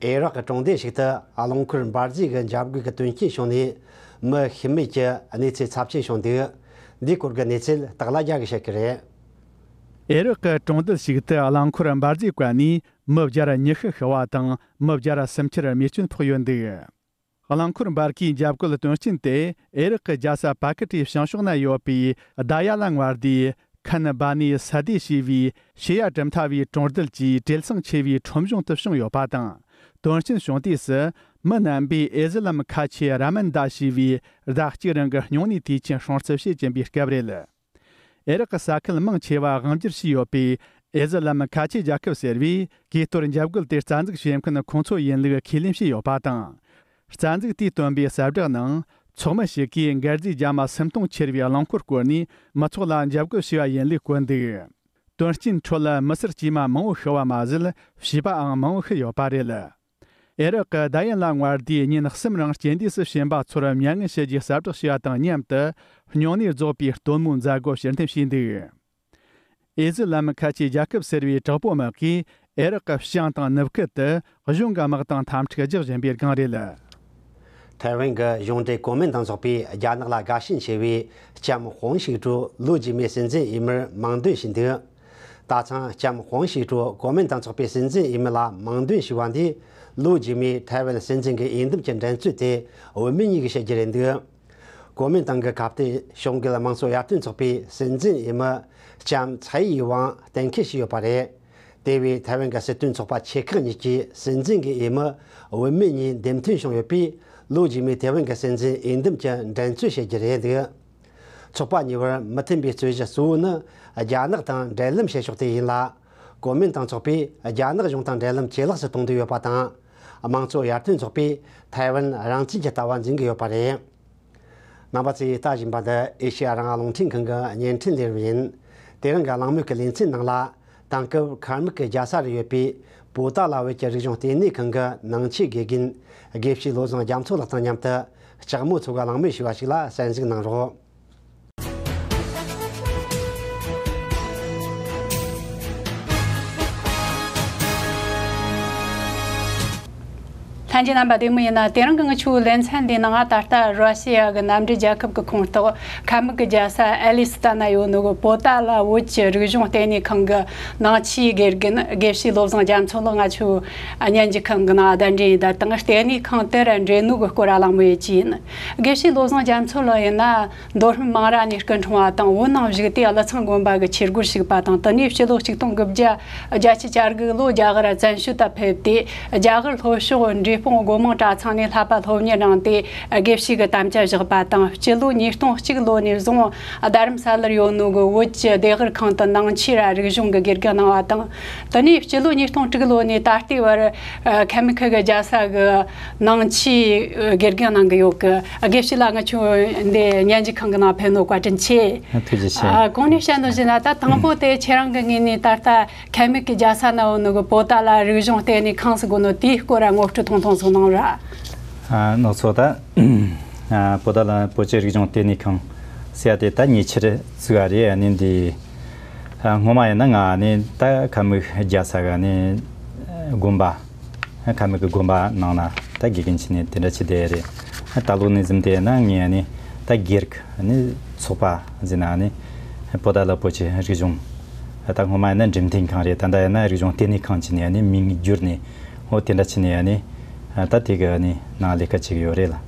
ཨེ་རག་གི་གྲོང་སྡེ་ཞིག་ཏུ་རླངས་འཁོར་འབར་རྫས་ཀྱི་འཇབ་རྒོལ་གྱི་དོན་རྐྱེན་བྱུང་ནས། མི་ཤི་རྨས་ཀྱི་གནས་ཚུལ་ཚབས་ཆེན་བྱུང་འདུག། འདིའི་སྐོར་གྱི་གནས་ཚུལ་སྟག་ལྷ་རྒྱལ་གྱིས་བཤད་ཀྱི་རེད། ཨེ་རག་གི་གྲོང་རྡལ་ཞིག་ཏུ་རླངས་འཁོར་འབར་རྫས་བཀལ་ནས་མི་བརྒྱ་ར་ཉི་ཤུ་ཤི་བ་དང་། མི་བརྒྱ་ར་སུམ་ཅུ་ར་རྨས་སྐྱོན་ཕོག་ཡོད་འདུག། རླངས་འཁོར་འབར་གའི་འཇབ་རྒོལ་དོན་རྐྱེན་དེ་ཨེ་རག་གི་རྒྱལ་ས་པ་ཀི་ཏིའི་བྱང་ཕྱོགས་ན་ཡོད་པའི་རྡ་ཡ་ལ་མངའ་སྡེའི་ཁན་བ་ནི་ས་དེ་ཞེས་པའི་ཤི་ཡ་གྲུབ་མཐའ་བའི་གྲོང་རྡལ་གྱི་བྲེལ་ཟིང་ཆེ་བའི་ཁྲོམ་གཞུང་དུ་བྱུང་ཡོད་པ་དང་། དོན་རྐྱེན་བྱུང་དུས་སུ་མི་རྣམ་པས་ཨེ་ཟི་ལམ་ཁ་ཆེ་ར་མན་ད་ཞེས་པའི་ཟླ་གཅིག་རིང་གི་སྨྱུང་གནས་དུས་ཆེན་སྲུང་བརྩི་བྱེད་ཀྱིན་པའི་སྐབས་རེད། ཨེ་རག་གི་ས་ཁུལ་མང་ཆེ་བ་དབང་སྒྱུར་བྱས་ཡོད་པའི་ཨེ་ཟི་ལམ་ཁ་ཆེ་རྒྱལ་ཁབ་ཟེར་བས། གས་གཏོར་འཇབ་རྒོལ་དེ་རྩ་འཛུགས་བྱེད་མཁན་ཁོང་ཚོ་ཡིན་ལུགས་ཁས་ལེན་བྱས་ཡོད་པ་དང་། རྩ་འཛུགས་དེས་བཏོན་པའི་གསལ་བསྒྲགས་ནང་། ཚོགས་མི་ཞིག་གིས་འགད་རྫས་རྒྱ་མ་སུམ་སྟོང་ཁྱེར་བའི་རླངས་འཁོར་བསྐོར་ནས་མི་ཚོགས་ལ་འཇབ་རྒོལ་བྱས་པ་ཡིན་ལུགས་བཀོད་འདུག། དོན་རྐྱེན་ཁྲོད་མི་སེར་དཀྱུས་མ་མང་བོ་ཤི་བ་མ་ཟད། བྱིས་པའང་མང་བོ་ཤི་ཡོད་པ་རེད། ཨེ་རག་གི་རྡ་ཡན་ལ་མངའ་སྡེའི་ཉིན་གསུམ་རིང་སྐྱེལ་འདྲེན་སུ་ཞིང་པ་ཚོར་མྱ་ངན་ཞུ་རྒྱུའི་གསལ་བསྒྲགས་བྱས་པ་དང་མཉམ་དུ། སྨྱུང་གནས་རྫོགས་པའི་སྟོན་མོའི་མཛད་སྒོ་ཕྱིར་འཐེན་བྱས་འདུག། ཨེ་ཟི་ལམ་ཁ་ཆེ་རྒྱལ་ཁབ་ཟེར་བའི་དྲག་པོ་དམག་གིས་ཨེ་རག་གི་བྱང་དང་ནུབ་ཁུལ་དུ་གཞུང་གི་དམག་དང་འཐབ་འཁྲུག་རྒྱག་བཞིན་པའི་སྒང་རེད། ཐའེ་ཝན་གྱི་གཞུང་འབྲེལ་གོ་མིན་ཏང་ཚོགས་པས་རྒྱ་ནག་ལ་དགའ་ཞེན་ཆེ་བའི་ལྕམ་ཧོང་ཞིག་ཀྲུའུ་ལོ་རྗེས་མའི་སྲིད་འཛིན་འོས་མིར་མིང་འདོན་བྱས་འདུག། ད་ཐེངས་ལྕམ་ཧོང་ཞིག་ཀྲུའུ་གོ་མིན་ཏང་ཚོགས་པའི་སྲིད་འཛིན་འོས་མི་ལ་མིང་འདོན་ཞུས་པ་འདིས། ལོ་རྗེས་མའི་ཐའེ་ཝན་སྲིད་འཛིན་གྱི་འོས་འདེམས་ཀྱི་འགྲན་རྩོད་དེ་བུད་མེད་གཉིས་ཀྱིས་བྱེད་རྒྱུ་རེད་འདུག། གོ་མིན་ཏང་གི་ཁ་གཏད་ཕྱོགས་འགལ་དམངས་གཙོ་ཡར་ཐོན་ཚོགས་པའི་སྲིད་འཛིན་འོས་མི་ལྕམ་ཚའེ་ཡི་ཝང་གཏན་འཁེལ་བྱས་ཡོད་པ་རེད། དེ་བས་ཐའེ་ཝན་གྱི་སྲིད་དོན་ཚོགས་པ་ཆེ་ཁག་གཉིས་ཀྱི་སྲིད་འཛིན་གྱི་འོས་མི་བུད་མེད་གཉིས་འདེམས་ཐོན་བྱུང་ཡོད་པས། ལོ་རྗེས་མའི་ཐའེ་ཝན་གྱི་སྲིད་འཛིན་འོས་འདེམས་ཀྱི་འགྲན་རྩོད་བྱེད་རྒྱུ་རེད་འདུག། ཚོགས་པ་གཉིས་བར་མི་མཐུན་པའི་རྩོད་གཞི་གཙོ་བོ་ནི་རྒྱ་ནག་དང་འབྲེལ་ལམ་བྱེད་ཕྱོགས་དེ་ཡིན་ལ། གོ་མིན་ཏང་ཚོགས་པས་རྒྱ་ནག་གཞུང་དང་འབྲེལ་ལམ་ཇེ་ལེགས་སུ་གཏོང་འདོད་ཡོད་པ་དང་ དམངས་གཙོ་ཡར་ཐོན་ཚོགས་པས་ཐའེ་ཝན་རང་བཙན་གྱི་ལྟ་བ་འཛིན་གྱི་ཡོད་པ་རེད། རྣམ་པ་ཚོས་ལྟ་བཞིན་པ་འདི་ཨེ་ཤེ་ཡ་རང་དབང་རླུང་འཕྲིན་ཁང་གི་བརྙན་འཕྲིན་ལས་རིམ་ཡིན། དེ་རིང་གི་གླེང་མོལ་གྱི་ལེ་ཚན་ནང་ལ། དེང་སྐབས་ཁ་མིག་གི་རྒྱལ་ས་རུ་ཡོད་པའི་པོ་ཏཱ་ལ་བོད་ཀྱི་རིག་གཞུང་ལྟེ་གནས་ཁང་གི་ནང་ཆོས་དགེ་རྒན་དགེ་བཤེས་བློ་བཟང་རྒྱ་མཚོ་ལགས་དང་མཉམ་དུ་ལྕགས་མོ་མཚོ་གི་གླེང་མོལ་ཞུས་པ་ཞིག་ལ་གསན་གཟིགས་གནང་རོགས། ལྷན་རྒྱས་རྣམ་པ་བདེ་མོ་ཡིན་ན། དེ་རིང་གི་ངི་ཆོའི་ལེ་ཚན་འདིའི་ནང་ང་ད་ལྟ་ར་ཤི་ཡ་གི་མནའ་འབྲེལ་རྒྱལ་ཁབ་ཀྱི་ཁོངས་གཏོགས་ཁ་མིག་གི་རྒྱལ་ས་ཨེ་ལི་སི་ཏཱ་ན་ཡོད་ནོ་གི་པོ་ཏཱ་ལ་བོད་ཀྱི་རིག་གཞུང་ལྟེ་གནས་ཁང་གི་ནང་ཆོས་དགེ་རྒན་དགེ་བཤེས་བློ་བཟང་རྒྱ་མཚོ་ལགས་ང་ཆོའི་བརྙན་འཕྲིན་ཁང་གི་ནང་གདན་འདྲེན་ཡིན་ད་དང་། ལྟེ་གནས་ཁང་དེ་ར་འབྲེལ་ནོ་གི་སྐོར་ལ་གླེང་མོལ་ཡེད་ཀྱི་ཡིན། དགེ་བཤེས་བློ་བཟང་རྒྱ་མཚོ་ལགས་ཡིན་ན། མདོ་སྨད་མང་ར་ནས་སྐུ་འཁྲུངས་པ་དང་། བོད་ནང་བཞུགས་ཏེ་ཀླུ་ཚང་དགོན་པ་གི་ཆོས་སྒོར་ཞུགས་པ་དང་། དེ་ནས་སྤྱི་ལོ་ཆིག་སྟོང་དགུ་བརྒྱ་བརྒྱད་ཅུ་གྱ་དགུ་ལོ་རྒྱ་གར་བཙན་བྱོལ་དུ་ཕེབས་ཏེ། རྒྱ་གར་ལྷོ་ཕྱོགས་འབྲས་སྤུངས་སྒོ་མང་གྲྭ་ཚང་ནས་བསླབ་པ་སློབ་གཉེར་གནང་སྟེ། དགེ་བཤེས་ཀྱི་དམ་བཅའ་བཞག་པ་དང་། སྤྱི་ལོ་ཉིས་སྟོང་གཅིག་ལོ་ནས་བཟུང་རྡ་རམ་ས་ལར་ཡོད་ནོ་གི་བོད་ཀྱི་ལྡེ་གུར་ཁང་དུ་ནང་ཆོས་ར་རིག་གཞུང་གི་དགེ་རྒན་གནང་བ་དང་། དེ་ནས་སྤྱི་ལོ་ཉིས་སྟོང་དྲུག་ལོ་ནས་ད་ལྟའི་བར་ཁ་མི་ཁི་གི་རྒྱལ་ས་གི་ནང་ཆོས་དགེ་རྒན་གནང་གི་ཡོད་གི། དགེ་བཤེས་ལགས་ང་ཆོ་འདི་སྙན་འཇེབས་ཁང་གི་ནང་ཕེབས་ནོ་བཀའ་དྲིན་ཆེ། ཐུགས་རྗེ་ཆེ། ཨ། གོང་ནས་བཤད་ནོ་བཞིན་ལ། ད་དང་པོ་དེ་ཁྱེད་རང་གི་ངོས་ནས་ད་ལྟ་ཁ་མིག་གི་རྒྱལ་ས་ན་ཡོད་ནོ་གི་པོ་ཏཱ་ལ་རིག་གཞུང་ལྟེ་གནས་ཁང་ཟེར་གོ་ནོ་དེའི་སྐོར་ལ་ངོ་སྤྲོད་ཐུང་ཐུང་ཟིག་གནང་ར། ཨ། ནོར་ཚོ་ད། ཨ། པོ་ཏཱ་ལ་བོད་ཀྱི་རིག་གཞུང་ལྟེ་གནས་ཁང་ཟེར་ཡ་དེ་ད་ཉེ་ཆར་བཙུགས་པ་རེད། ཨ་ནི་འདི། ཨ། སྔོན་མ་ཡིན་ན་ང་ནི་ད་ཁ་མིག་རྒྱལ་ས་ག་ནི་དགོན་པ། ཁ་མིག་གི་དགོན་པ་ནང་ན་ད་དགེ་རྒན་བྱས་ནས་དེ་འདྲ་བྱས་བསྡད་རེད། ད་ལོ་ནས་བཟུང་སྟེ་ན་ངས་ནི་ད་སྒེར་གྱི་ནི་ཚོགས་པ་ཟེར་ན་ནི་པོ་ཏཱ་ལ་བོད་ཀྱི་རིག་གཞུང་། ད་སྔོན་མ་ཡིན་ན་འགྲེམས་སྟོན་ཁང་རེད། ད་ལྟ་ཡིན་ན་རིག་གཞུང་ལྟེ་གནས་ཁང་བྱས་ནས་ནི་མིང་བསྒྱུར་ནས། འོ་དེ་འདྲ་བྱས་ནས་ནི་ད་དེ་གི་ནི་ནང་ལས་ཀ་བྱེད་ཀྱི་ཡོད་རེད་ལ།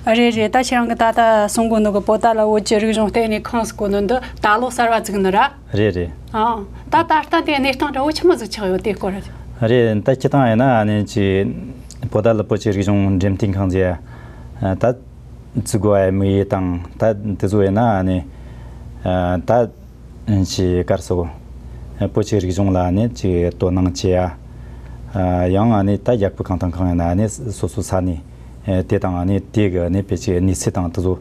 རེད་རེད། ད་ཁྱེད་རང་གི་ད་ལྟ་གསུང་གོ་ནོ་གི་པོ་ཏཱ་ལ་བོད་ཀྱི་རིག་གཞུང་ལྟེ་གནས་ཁང་ཟེར་གོ་ནོ་འདི་ད་ལོ་གསར་བ་བཙུགས་ནི་ར། རེད་རེད། ཨང་། ད་ད་ལྟ་དེ་གནས་སྟངས་འདྲ་བོ་ཆི་མོ་ཟིག་ཆགས་ཡོད་དེ་སྐོར། རེད། ད་སྤྱིར་བཏང་ཡིན་ན་ཨ་ནི་ཅི་པོ་ཏཱ་ལ་བོད་ཀྱི་རིག་གཞུང་འགྲེམས་སྟོན་ཁང་ཟེར་ཡ་ད་བཙུགས་དགོས་པའི་དམིགས་ཡུལ་དང་ད་དེ་ཚོ་ཡིན་ན་ཨ་ནི་ད་ཅི་ག་རེ་ཟེར་གོ། བོད་ཀྱི་རིག་གཞུང་ལ་ཨ་ནི་ཅི་དོ་སྣང་བྱེད་ཡ། ཡང་ཨ་ནི་ད་རྒྱལ་ཁབ་གང་དང་གང་ཡིན་ན་ཨ་ནི་སོ་སོ་ས་གནས་དེ་དང་ཨ་ནི་དེ་གི་ཨ་ནི་བོད་ཀྱི་གནས་ཚུལ་དང་དེ་ཚོ་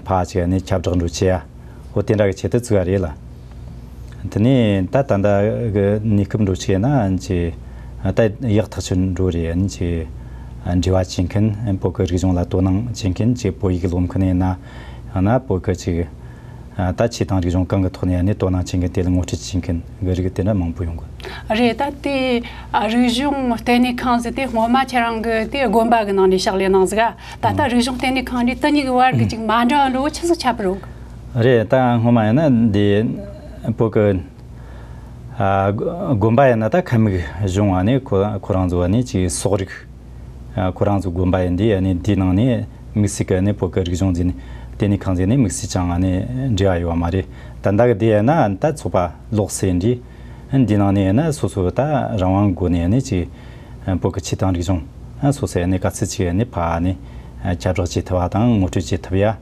ཕར་ཅིག་ཨ་ནི་ཁྱབ་བསྒྲགས་འགྲོ་བྱེད་ཡ། འོ་དེ་འདྲ་གི་ཆེད་དུ་བཙུགས་པ་རེད་ལ། དེ་ནས་ད་ད་ལྟ་གི་གནས་སྐབས་འགྲོ་ཆེད་ན་ཅི་ད་ཡག་ཐག་ཆོད་འགྲོ་རེད། ཅི་འབྲེལ་བ་བྱེད་མཁན་བོད་ཀྱི་རིག་གཞུང་ལ་དོ་སྣང་བྱེད་མཁན་ཅི་བོད་ཡིག་སློབ་མཁན་ཡིན་ན་ཡང་ན་བོད་ཀྱི་ཅི་ད་ཆོས་དང་རིག་གཞུང་གང་གི་ཐོག་ནས་ནི་དོ་སྣང་བྱེད་མཁན་དེ་ལ་ངོ་སྤྲོད་བྱེད་མཁན་གི་རིགས་དེ་འདྲ་མང་པོ་ཡོང་གི། རེད། ད་དེ་རིག་གཞུང་ལྟེ་གནས་ཁང་ཟེར་དེ་སྔོན་མ་ཁྱེད་རང་གི་དེ་དགོན་པ་གི་ནང་ནས་ཕྱག་ལས་གནང་ཟིག་ག་ད་ལྟ་རིག་གཞུང་ལྟེ་གནས་ཁང་འདི་དེ་གཉིས་ཀྱི་བར་གྱི་ཅིག་མ་འདྲ་བ་འདྲ་བོ་ཆི་ཟིག་ཁྱད་པར་ཡོད་གི། རེད། ད་སྔོན་མ་ཡིན་ན་འདི་བོད་ཀྱི་ཨ་དགོན་པ་ཡིན་ན་ད་ཁ་མིག་གཞུང་ཨ་ནི་ཁོ་ཁོ་རང་ཚོ་ཨ་ནི་ཅིག་སོག་རིགས་ཨ་ཁོ་རང་ཚོ་དགོན་པ་ཡིན་དུས་ཨ་ནི་འདིའི་ནང་ནས་དམིགས་བསལ་གྱི་ཨ་ནི་བོད་ཀྱི་རིག་གཞུང་འཛིན་ལྟེ་གནས་ཁང་འཛིན་ནས་དམིགས་བསལ་ཅང་ཨ་ནི་འབྲེལ་བ་ཡོད་པ་མ་རེད། ད་ལྟ་གི་འདི་ཡིན་ན་ད་ཚོགས་པ་ལོགས་སུ་འདི་འདིའི་ནང་ནས་ཡིན་ན་སོ་སོ་ད་རང་དབང་སྒོ་ནས་ཨ་ནི་ཅིག་བོད་ཀྱི་ཆོས་དང་རིག་གཞུང་སོ་སོའི་ཨ་ནི་ག་ཚོད་ཅིག་ཨ་ནི་ཕར་ཨ་ནི་ཁྱབ་བསྒྲགས་བྱེད་ཐུབ་པ་དང་ངོ་སྤྲོད་བྱེད་ཐུབ་ཡ།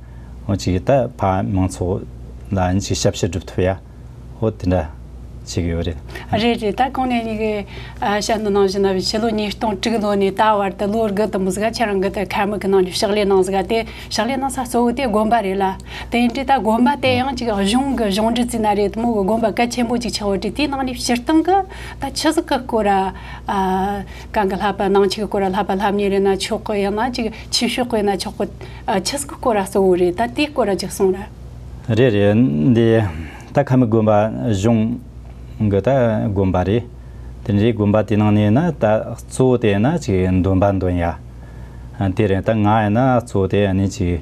འོ་ཅིག་ད་ཕར་མང་ཚོགས་ལ་ཨ་ནི་ཅིག་ཞབས་ཕྱི་སྒྲུབ་ཐུབ་ཡ། འོ་དེ་འདྲ་བྱེད་ཀྱི་ཡོད་རེད། རེད་རེད། ད་གོང་ནས་ཉིད་ཀྱི་ཨ་བཤད་ནོ་ནང་བཞིན་ན་ཕྱི་ལོ་ཉིས་སྟོང་དྲུག་ལོ་ནས་ད་བར་དུ་ལོ་དགུ་དུ་མོ་ཟིག་ཁྱེད་རང་གི་དེ་ཁ་མིག་གི་ནང་ནས་ཕྱག་ལས་གནང་ཟིག་དེ་ཕྱག་ལས་གནང་ས་གཙོ་བོ་དེ་དགོན་པ་རེད་ལ། དེ་འདྲའི་ད་དགོན་པ་དེ་ཡང་ཅིག་གཞུང་གི་གཞུང་འབྲེལ་བྱས་ན་རེད་མོ་གི་དགོན་པ་གལ་ཆེན་པོ་ཅིག་ཆགས་ཡོད་དེ། དེའི་ནང་ནས་སྤྱིར་བཏང་གི་ད་ཆི་ཟིག་གི་སྐོར་ཨ་གང་གི་བསླབ་པ་ནང་ཆོས་ཀྱི་སྐོར་བསླབ་པ་བསླབ་གཉེར་ཡིན་ན་ཆོག་གི། ཡང་ན་ཅིག་ཆོས་ཕྱོགས་གི་ཡིན་ན་ཆོག་གི། ཨ་ཆི་ཟིག་གི་སྐོར་གཙོ་བོ་རེད། ད་དེའི་སྐོར་ཅིག་གསུངས་ར། རེད་རེད། འདི་ད་ཁ་མིག་དགོན་པ་གཞུང་གི་ད་དགོན་པ་རེད། དེ་འདྲའི་དགོན་པ་དེ་ནང་ནས་ན་ད་གཙོ་བོ་དེ་ན་ཅིག་འདོན་པ་འདོན་ཡ། ཨ་དེ་རེད། ད་ང་ཡིན་ན་གཙོ་བོ་དེ་ཨ་ནི་ཅིག་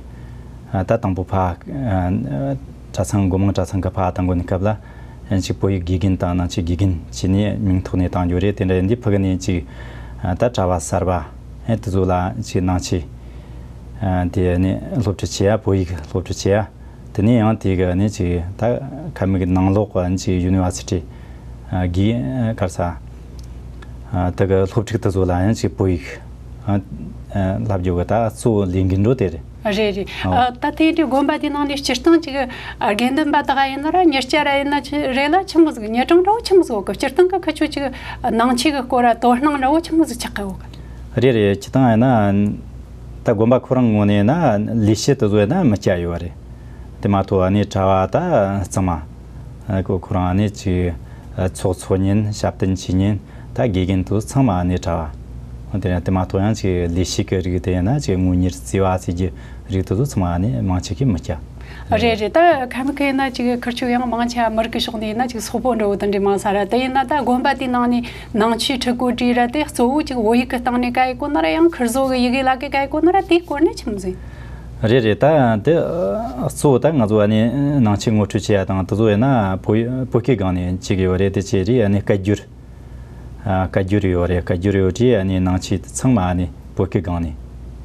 ཨ་ད་དང་པོ་ཕར་ཨ་གྲྭ་ཚང་སྒོ་མང་གྲྭ་ཚང་གི་ཕར་བཏང་དགོས་ནི་སྐབས་ལ་ཨ་ཅིག་བོད་ཡིག་དགེ་རྒན་དང་ནང་ཆོས་དགེ་རྒན་བྱས་ནས་མིང་ཐོག་ནས་བཏང་རྒྱུ་རེད། དེ་འདྲ་ཡིན་དུས་ཕ་གི་ནས་ཅིག་ཨ་ད་གྲྭ་པ་གསར་པ་ཨ་དེ་ཚོ་ལ་ཅིག་ནང་ཆོས་ཨ་དེ་ནས་སློབ་ཁྲིད་བྱེད་ཡ། བོད་ཡིག་སློབ་ཁྲིད་བྱེད་ཡ། དེ་ནས་ཡང་དེ་གི་ནི་ཅིག་ད་ཁ་མིག་གི་ནང་ལོགས་གི་ཅིག་ཡུ་ནི་ཝར་སི་ཊི་ཨ་གི་ག་རེ་ཟ་ཨ་དེ་གི་སློབ་ཕྲུག་དེ་ཚོ་ལ་ཡང་ཅིག་བོད་ཡིག་ཨ་ཨ་བསླབ་རྒྱུ་གི་ད་གཙོ་བོ་ལས་འགན་འགྲོ་དེ་རེད། རེད་རེད། ཨ། ཨ་ད་དེ་འདྲའི་དགོན་པ་དེ་ནང་ནས་སྤྱིར་བཏང་ཅིག་ཨ་དགེ་འདུན་པ་དག་ཡིན་ན་ར་མྱི་སྐྱ་ར་ཡིན་ན་ཆི་རེད་ལ་ཆི་མོ་ཟིག་ཉེ་གྲངས་འདྲ་བོ་ཆི་མོ་ཟིག་ཡོད་གི། སྤྱིར་བཏང་གི་ཁ་ཆོ་ཅིག་ཨ་ནང་ཆོས་གི་སྐོར་ར་དོ་སྣང་འདྲ་བོ་ཆི་མོ་ཟིག་ཆགས་གི་ཡོད་གི། རེད་རེད། སྤྱིར་བཏང་ཡིན་ན་ད་དགོན་པ་ཁོ་རང་ངོས་ནས་ན་ལས་བྱེད་དེ་ཚོ་ཡིན་ན་མི་སྐྱ་ཡོད་རེད། དེ་མ་གཏོགས་ཨ་ནི་གྲྭ་བ་ད་གཙང་མ་ཁོ་ཁོ་རང་ཨ་ནི་ཅིག་ཚོགས་འཚོགས་མཁན་ཞབས་བརྟན་བྱེད་མཁན་ད་དགེ་རྒན་དེ་ཚོ་ཚང་མ་ཨ་ནི་གྲྭ་བ། འོན་ཏེ་དེ་མ་གཏོགས་ཡང་ཅིག་ལས་བྱེད་ཀྱི་རིགས་དེ་ཡིན་ན་ཅིག་དངུལ་གཉེར་རྩིས་པ་ཟེར་གྱི་རིགས་དེ་ཚོ་ཚང་མ་ཨ་ནི་མང་ཆེ་གི་མི་སྐྱ། རེད་རེད། ད་ཁ་མི་ཁ་ཡིན་ན་ཅིག་ཁུར་ཆོ་ཡང་མང་ཆེ་བ་མི་རིགས་ཀྱི་ཕྱོགས་ནས་ཡིན་ན་ཅིག་སོག་པོ་འདྲ་བོ་དང་འདྲ་མང་ས་ར། དེ་ཡིན་ན་ད་དགོན་པ་དེའི་ནང་ནས་ནང་ཆོས་ཁྲིད་གོ་དྲིས་ར། དེ་གཙོ་བོ་ཅིག་བོད་ཡིག་གི་སྟེང་ནས་ག་ཡི་གོ་ན་ར། ཡང་ཁུར་བཟོ་གི་ཡི་གེ་ལ་གི་ག་ཡི་གོ་ན་ར། དེའི་སྐོར་ནས་ཆི་མོ་ཟིག་རེད་རེད། ད་དེ་གཙོ་བོ་ད་ང་ཚོ་ཨ་ནི་ནང་ཆོས་ངོ་སྤྲོད་བྱེད་ཡ་དང་དེ་ཚོ་ཡིན་ན་བོད་བོད་སྐད་སྒང་ནས་བྱེད་ཀྱི་ཡོད་རེད། དེ་བྱས་རིགས་ཨ་ནི་སྐད་སྒྱུར། ཨ། བཀའ་འགྱུར་ཡོད་རེད། བཀའ་འགྱུར་ཡོད་དུས་ཨ་ནི་ནང་ཆོས་དེ་ཚང་མ་ཨ་ནི་བོད་སྐད་སྒང་ནས་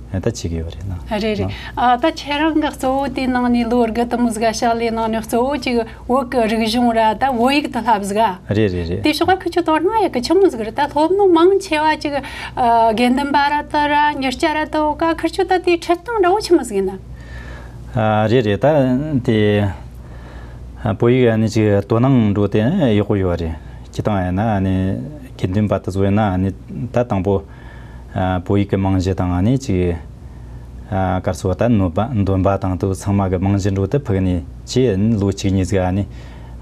ད་བྱེད་ཀྱི་ཡོད་རེད་ན། རེད་རེད། ཨ། ད་ཁྱེད་རང་གི་གཙོ་བོ་དེའི་ནང་ནས་ལོ་དགུ་དེ་མོ་ཟིག་ག་ཕྱག་ལས་གནང་ནས་གཙོ་བོ་ཅིག་བོད་ཀྱི་རིག་གཞུང་ར་ད་བོད་ཡིག་དེ་བསླབ་ཟིག་ག་རེད་རེད་རེད། དེ་ཕྱོགས་ག་ཁུ་ཆོ་དོ་སྣང་ཡག་གི་ཆི་མོ་ཟིག་རེད། ད་སློབ་མ་མང་ཆེ་བ་ཅིག་ཨ། དགེ་འདུན་པ་ར་ད་ར་མྱི་སྐྱ་ར་ད་འོ་ག་ཁུར་ཆོ་ད་དེའི་ཁྲིད་སྟངས་འདྲ་བོ་ཆི་མོ་ཟིག་ཡིན་ན། ཨ། རེད་རེད། ད་དེ་ཨ། བོད་ཡིག་ཨ་ནི་ཅིག་དོ་སྣང་འགྲོ་དེ་ཡག་པོ་ཡོད་རེད། སྤྱིར་བཏང་ཡིན་ན་ཨ་ནི་དགེ་འདུན་པ་དེ་ཚོ་ཡིན་ན་ཨ་ནི་ད་དང་པོ་ཨ། བོད་ཡིག་གི་རྨང་གཞི་དང་ཨ་ནི་ཅིག་ཨ། ག་རེ་ཟེར་བ། ད་འདོན་པ་འདོན་པ་དང་དེ་ཚོ་ཚང་མ་གི་རྨང་གཞི་འགྲོ་དེ་ཕུགས་ནས་ཅིག་ལོ་གཅིག་གཉིས་ཟིག་ཨ་ནི་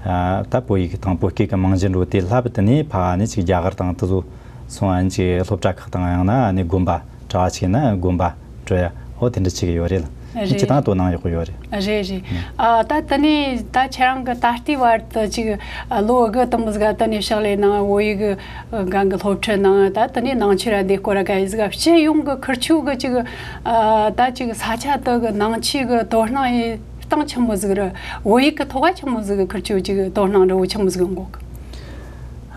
ཨ། ད་བོད་ཡིག་དང་བོད་སྐད་གི་རྨང་གཞི་འགྲོ་དེ་བསླབ། དེ་ནས་ཕར་ཨ་ནི་ཅིག་རྒྱ་གར་དང་དེ་ཚོ་སོང་ཨ་ནི་ཅིག་སློབ་གྲྭ་ཁག་དང་ཡང་ན་ཨ་ནི་དགོན་པ། གྲྭ་བ་ཅིག་ཡིན་ན་དགོན་པ་འགྲོ་ཡ་འོ་དེ་འདྲ་བྱེད་ཀྱི་ཡོད་རེད་ལ། རེད། སྤྱིར་བཏང་དོ་སྣང་ཡག་པོ་ཡོད་རེད། རེད་རེད། ཨ། ད་དེ་ནས་ད་ཁྱེད་རང་གི་ད་ལྟའི་བར་དུ་ཅིག་ཨ། ལོ་དགུ་དེ་མོ་ཟིག་ག་དེ་ནས་ཕྱག་ལས་གནང་། བོད་ཡིག་གི་སྒང་གི་སློབ་ཁྲིད་གནང་། ད་དེ་ནས་ནང་ཆོས་ར་དེའི་སྐོར་ར་ག་ཡི་ཟིག་ག་སྤྱི་ཡོངས་གི་ཁུར་ཆོ་གི་ཅིག་ཨ། ད་ཅིག་ས་ཆ་དེ་གི་ནང་ཆོས་གི་དོ་སྣང་ཡི་སྟངས་ཆི་མོ་ཟིག་རེད། བོད་ཡིག་གི་ཐོག་ག་ཆི་མོ་ཟིག་གི་ཁུར་ཆོ་ཅིག་དོ་སྣང་འདྲ་བོ་ཆི་མོ་ཟིག་འགོག་གི་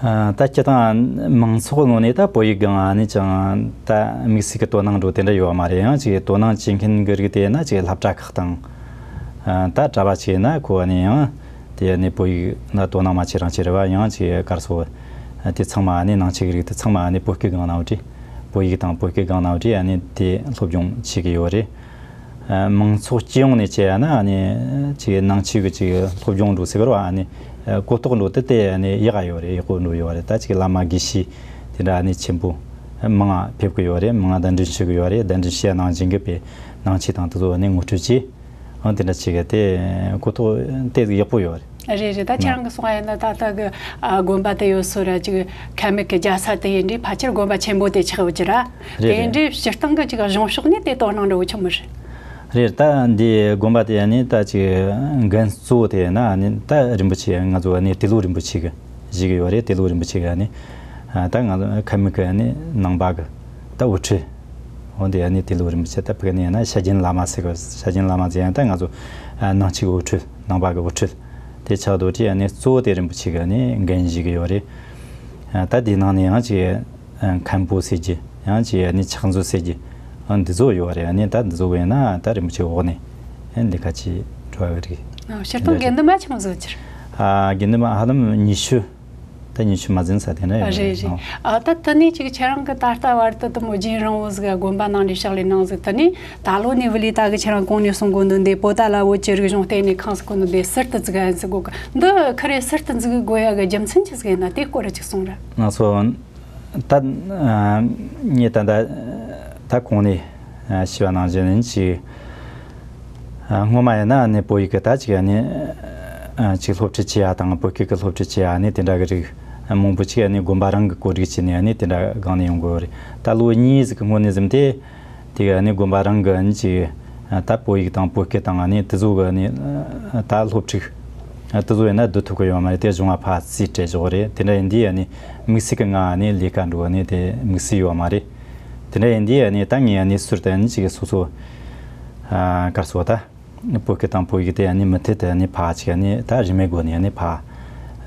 ཨ། ད་སྤྱིར་བཏང་མང་ཚོགས་ངོས་ནས་ད་བོད་ཡིག་སྒང་ཨ་ནི་ཅང་ད་དམིགས་བསལ་གྱི་དོ་སྣང་འགྲོ་དེ་འདྲ་ཡོད་མ་རེད། ཡང་ཅིག་དོ་སྣང་བྱེད་མཁན་གྱི་རིགས་དེ་ན་ཅིག་སློབ་གྲྭ་ཁག་དང་། ཨ། ད་གྲྭ་པ་ཅིག་ཡིན་ན་ཁོ་ཨ་ནི་ཡང་དེ་ཨ་ནི་བོད་ཡིག་ན་དོ་སྣང་མ་བྱེད་རང་བྱེད་རེད་བ། ཡང་ཅིག་ག་རེ་ཟེར་བ། དེ་ཚང་མ་ཨ་ནི་ནང་ཆོས་ཀྱི་རིགས་དེ་ཚང་མ་ཨ་ནི་བོད་སྐད་སྒང་ན་འོ་དེ། བོད་ཡིག་དང་བོད་སྐད་སྒང་ན་འོ་དེ་ཨ་ནི་དེ་སློབ་སྦྱོང་བྱེད་ཀྱི་ཡོད་རེད། ཨ། མང་ཚོགས་སྤྱི་ཡོངས་ནས་བྱས་ཡ་ན་ཨ་ནི་ཅིག་ནང་ཆོས་ཀྱི་ཅིག་སློབ་སྦྱོང་འགྲོ་ཟེར་བ་རེད་བ། ཨ་ནི་གོ་རྟོགས་འགྲོ་དེ་དེ་ཨ་ནི་ཡག་ག་ཡོད་རེད། ཡག་པོ་འགྲོ་ཡོད་རེད། ད་ཅིག་བླ་མ་དགེ་བཤེས་དེ་འདྲ་ཨ་ནི་ཆེན་པོ་མང་ང་ཕེབས་ཀྱི་ཡོད་རེད། མང་ང་གདན་འདྲེན་ཞུ་གི་ཡོད་རེད། གདན་འདྲེན་ཞུ་ཡ་ནང་བཞིན་གྱི་པའི་ནང་ཆོས་དང་དེ་ཚོ་ཨ་ནི་ངོ་སྤྲོད་བྱས། ཨ། དེ་འདྲ་ཅིག་གི་དེ་གོ་རྟོགས་དེ་ཡག་པོ་ཡོད་རེད། རེད་རེད། ད་ཁྱེད་རང་གི་གསུང་བ་ཡིན་ན་ད་ལྟ་གི་ཨ། དགོན་པ་དེ་ཡོད་སོ་ར་ཅིག་ཁ་མིག་གི་རྒྱལ་ས་དེ་ཡིན་དུས་ཕལ་ཆེར་དགོན་པ་ཆེན་པོ་དེ་ཆགས་ཡོད་ཀྱི་ར། རེད་དེ་རེད། འདྲའི་སྤྱིར་བཏང་གི་ཅིག་གཞུང་ཕྱོགས་ནས་དེ་དོ་སྣང་འདྲ་བོ་ཆི་མོ་རེད། རེད། ད་འདི་དགོན་པ་དེ་ནི་ད་ཅིག་འགན་གཙོ་བོ་དེ་ན་ནི་ད་རིན་པོ་ཆེ་ང་ཚོ་ནི་ཏེ་ལོ་རིན་པོ་ཆེ་གི་བཞེས་ཀྱི་ཡོད་རེད། ཏེ་ལོ་རིན་པོ་ཆེ་གི་ནི་ད་ང་ཚོ་ཁ་མིག་གི་ནི་ནང་པ་གི་ད་དབུ་ཁྲིད། འོ་འདི་ནི་ཏེ་ལོ་རིན་པོ་ཆེ་ད་ཕ་གི་ནི་ཡང་ན་ཤཱཀྱའི་བླ་མ་ཟེར་གི། ཤཱཀྱའི་བླ་མ་ཟེར་ཡང་ད་ང་ཚོ་ནང་ཆོས་ཀྱི་དབུ་ཁྲིད། ནང་པ་གི་དབུ་ཁྲིད་དེ་ཆགས་འདུག་དེ་ནི་གཙོ་བོ་དེ་རིན་པོ་ཆེ་གི་ནི་འགན་བཞེས་ཀྱི་ཡོད་རེད། ད་དེའི་ནང་ནས་ཡང་ཅིག་མཁན་པོ་ཟེར་གྱི། ཡང་ཅིག་ནི་ཕྱག་མཛོད་ཟེར་གྱི། འདི་ཚོ་ཡོད་རེད། ནི་ད་འདི་ཚོ་ཡིན་ན་ད་རིན་པོ་ཆེ་འོག་ནས་ལས་ཀ་བྱེད་འགྲོ་བ་རེད། ཨ། སྤྱིར་བཏང་དགེ་འདུན་མ་ཆི་མོ་ཟིག་ཡོད་ཀྱི་རེད། ཨ། དགེ་འདུན་མ་ཧ་ལམ་ཉི་ཤུ། ད་ཉི་ཤུ་མ་ཟིན་ས་དེ་འདྲ་ཡོད་རེད། རེད་རེད། ཨ། ད་དེ་ནས་ཅིག་ཁྱེད་རང་གི་ད་ལྟ་བར་དུ་དུ་མོ་རྒྱུན་རིང་བོ་ཟིག་དགོན་པ་ནང་ལས་ཕྱག་ལས་གནང་ཟིག་དེ་ནས་ད་ལོ་ནས་བུ་ལི་ད་གི་ཁྱེད་རང་གོང་ནས་གསུང་གོ་འདུག་འདི་པོ་ཏཱ་ལ་བོད་ཀྱི་རིག་གཞུང་ལྟེ་གནས་ཁང་ཟེར་གོ་འདུག་འདི་ཟུར་དུ་བཙུགས་ཡ་ཟེར་གོ་གི། འདི་ཁ་རེ་ཟུར་དུ་འཛུགས་དགོས་ཡ་གི་རྒྱུ་མཚན་ཆི་ཟིག་ཡིན་ན་དེའི་སྐོར་ར་ཅིག་གསུང་ར། ང་ཚོ་ད་ཨ་ངས་ད་ད་ད་གོང་ནས་ཨ་ཞུས་པ་ནང་བཞིན་ཡིན་ཅིག་ཨ་སྔོན་མ་ཡིན་ན་ནི་བོད་ཡིག་གི་ད་ཅིག་ཨ་ནི་ཨ་ཅིག་སློབ་ཁྲིད་བྱེད་ཡ་དང་བོད་སྐད་ཀྱི་སློབ་ཁྲིད་བྱེད་ཡ་ནི་དེ་འདྲ་གི་རིགས་མང་པོ་ཅིག་ཨ་ནི་དགོན་པ་རང་གི་བཀོད་སྒྲིག་བྱས་ནས་ཨ་ནི་དེ་འདྲ་སྒང་ནས་ཡོང་གི་ཡོད་རེད། ད་ལོ་གཉིས་ཟིག་གི་སྔོན་ནས་བཟུང་སྟེ། དེ་ག་ནི་དགོན་པ་རང་གི་ནི་ཅིག་ད་བོད་ཡིག་དང་བོད་སྐད་དང་ནི་དེ་ཚོ་གི་ནི་ད་སློབ་ཕྲུག་དེ་ཚོ་ཡིན་ན་སྡོད་ཐུབ་ཀྱི་ཡོད་མ་རེད། དེ་གཞུང་ལ་ཕར་རྩིས་སྤྲད་འཇོག་རེད། དེ་འདྲ་ཡིན་དུས་ནི་དམིགས་བསལ་གྱི་ང་ནི་ལས་ཀ་འགྲོ་ནི་དེ་དམིགས་བསལ་ཡོད་མ་རེད། དེ་འདྲ་ཡིན་དུས་ནི་ད་ངས་ནི་ཟུར་དུ་ནི་ཅིག་སོ་སོ་ག་རེ་ཟེར་ད་བོད་སྐད་དང་བོད་ཡིག་དེ་ནི་མུ་མཐུད་དུ་ནི་ཕར་ཅིག་ནི་ད་རིན་མེད་སྒོ་ནས་ནི་ཕར་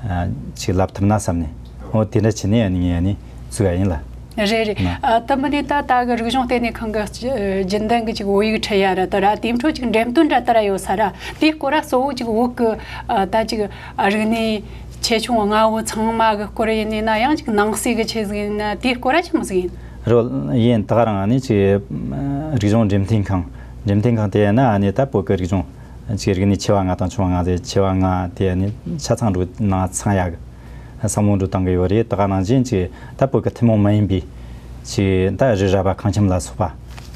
ཨ་ཅིག་ལབ་ཐུབ་ན་བསམ་ནས། འོ་དེ་འདྲ་བྱས་ནས་ཨ་ནི་ངས་ཨ་ནི་བཙུགས་ཡ་ཡིན་ལ། རེད་རེད། ན། ཨ་ད་མི་ནི་ད་ད་གི་རིག་གཞུང་ལྟེ་གནས་ཁང་གི་རྒྱུན་ལྡན་གི་ཅིག་བོད་ཡིག་ཁྲིད་ཡ་ར་ད་ར་དེའི་འཕྲོ་ཅིག་འགྲེམས་སྟོན་འདྲ་ད་ར་ཡོད་ས་ར། དེའི་སྐོར་ར་གཙོ་བོ་ཅིག་བོད་གི་ཨ་ད་ཅིག་ཨ་རིག་གནས་ཆེ་ཆུང་ལྔ་བོ་ཚང་མ་གི་སྐོར་ཡིན་ནི་ན། ཡང་ཅིག་ནང་གསེས་གི་ཆེ་ཟིག་ཡིན་ན་དེའི་སྐོར་ར་ཆི་མོ་ཟིག་ཡིན། རོ་ཡིན། ད་ག་རང་ཨ་ནི་ཅིག་རིག་གཞུང་འགྲེམས་སྟོན་ཁང་། འགྲེམས་སྟོན་ཁང་དེ་ཡིན་ན་ཨ་ནི་ད་བོད་གི་རིག་གཞུང་ཅིག་རིག་གནས་ཆེ་བ་ལྔ་དང་ཆུང་བ་ལྔ་ཟེར། ཆེ་བ་ལྔ་དེ་ཨ་ནི་ཆ་ཚང་འགྲོ་ནང་ཚང་ཡག་གི་བསམ་བློ་འགྲོ་བཏང་གི་ཡོད་རེད། ད་ག་ནང་བཞིན་ཅིག་ད་བོད་ཀྱི་ཐུན་མོང་མ་ཡིན་པའི་ ཅིག་ད་རི་རབ་པ་ཁང་ཁྱིམ་ལ་སོགས་པ།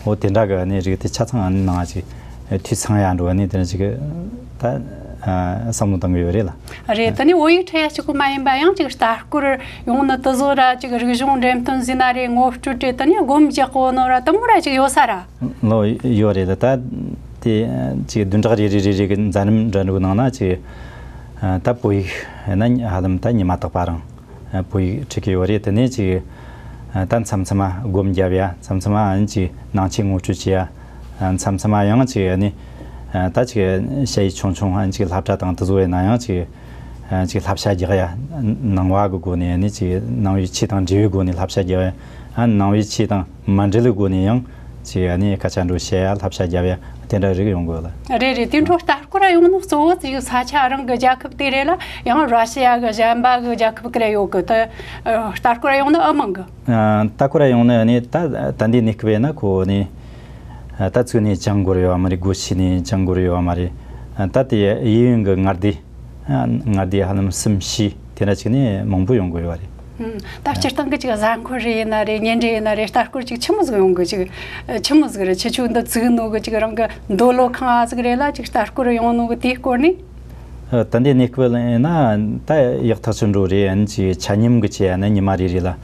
འོ་དེ་འདྲ་གི་ནི་རིགས་དེ་ཆ་ཚང་ནང་ཅིག་འཐུས་ཚང་ཡ་འགྲོ་ནི་དེ་ནི་ཅིག་ད་བསམ་བློ་བཏང་གི་ཡོད་རེད་ལ། རེད། དེ་ནི་བོད་ཡིག་ཁྲིད་ཡ་གཅིག་པུ་མ་ཡིན་པ་ཡང་ཅིག་ལྟ་སྐོར་ཡོང་ནི་དེ་ཚོ་ར་ཅིག་རིག་གཞུང་འགྲེམས་སྟོན་ཟེར་ན་རེད། ངོ་སྤྲོད་རེད། དེ་ནི་སྒོམ་རྒྱག་གོ་ནོ་ར་དེ་མོ་ར་ཅིག་ཡོད་ས་ར། ལོ་ཡོད་རེད་ལ། ད་དེ་ཅིག་བདུན་ཕྲག་རེ་རེ་རེ་རེ་གི་མཛད་རིམ་འདྲ་འགྲོ་ནང་ན་ཅིག་ད་བོད་ཡིག་ན་ཧ་ལམ་ད་ཉི་མ་རྟག་པ་རང་བོད་ཡིག་ཁྲིད་ཀྱི་ཡོད་རེད། དེ་ནས་ཅིག་ད་མཚམས་མཚམས་མ་སྒོམ་རྒྱབ་ཡ། མཚམས་མཚམས་མ་ཨ་ནི་ཅིག་ནང་ཆོས་ངོ་སྤྲོད་བྱེད་ཡ། མཚམས་མཚམས་མ་ཡང་ཅིག་ཨ་ནི་ད་ཅིག་ཞ་ཡི་ཆུང་ཆུང་ཨ་ནི་ཅིག་སློབ་གྲྭ་དང་དེ་ཚོ་ཡིན་ན་ཡང་ཅིག་ཅིག་བསླབ་བྱ་རྒྱག་ཡ། ནང་བ་གི་སྒོ་ནས་ཨ་ནི་ཅིག་ནང་པའི་ཆོས་དང་འབྲེལ་བའི་སྒོ་ནས་བསླབ་བྱ་རྒྱག་ཡ། ཨ་ནང་པའི་ཆོས་དང་མ་འབྲེལ་བའི་སྒོ་ནས་ཡང་ཅིག་ཨ་ནི་སྐད་ཆ་འདྲ་བཤད་ཡ། བསླབ་བྱ་རྒྱབ་ཡ་དེ་འདྲ་རིགས་ཡོང་དགོས་ལ། རེད་རེད། དེ་འཕྲོ་ལྟ་སྐོར་ཡོང་ནོ་གཙོ་བོ་ཅིག་ས་ཆ་རང་གི་རྒྱལ་ཁབ་དེ་རེད་ལ། ཡང་ར་ཤི་ཡ་གི་གཞན་པ་གི་རྒྱལ་ཁབ་ཀྱི་རེད་ཡོད་གི། དེ་ལྟ་སྐོར་ཡོང་ནོ་ཨ་མང་གི། ལྟ་སྐོར་ཡོང་ནོ་ནི་ད་ད་འདི་ནི་སྐབས་ཡིན་ན་ཁོ་ནི་ད་ཚུགས་ནས་ཅང་འགོར་ཡོད་མ་རེད། སྒོ་ཕྱེ་ནས་ཅང་འགོར་ཡོད་མ་རེད། ད་དེ་གཡས་གཡོན་གི་མངའ་སྡེ། ཨ། མངའ་སྡེ་ཧ་ལམ་གསུམ་བཞི་དེ་འདྲ་ཅིག་ནས་མང་པོ་ཡོང་གི་ཡོད་རེད། ཨུམ། ད་སྤྱིར་བཏང་གི་ཅིག་གཟའ་འཁོར་རེ་ཡིན་ན་རེད། ཉིན་རེ་ཡིན་ན་རེད། ལྟ་སྐོར་ཅིག་ཆི་མོ་ཟིག་ཡོང་གི། ཅིག་ཆི་མོ་ཟིག་རེད། ཁྱེད་ཆོ་འདི་བཙུགས་ནོ་གི་ཅིག་རང་གི་འདོད་བློ་ཁེངས་ཨ་ཟིག་རེད་ལ། ཅིག་ལྟ་སྐོར་ཡོང་ནོ་གི་དེའི་སྐོར་ནས། ཨ། ད་འདི་གནས་སྐབས་ཡིན་ན་ད་ཡག་ཐག་ཆོད་འགྲོ་རེད། ཨ་ནི་ཅིག་ཆ་སྙོམས་གི་བྱས་ན་ཉི་མ་རེ་རེ་ལ་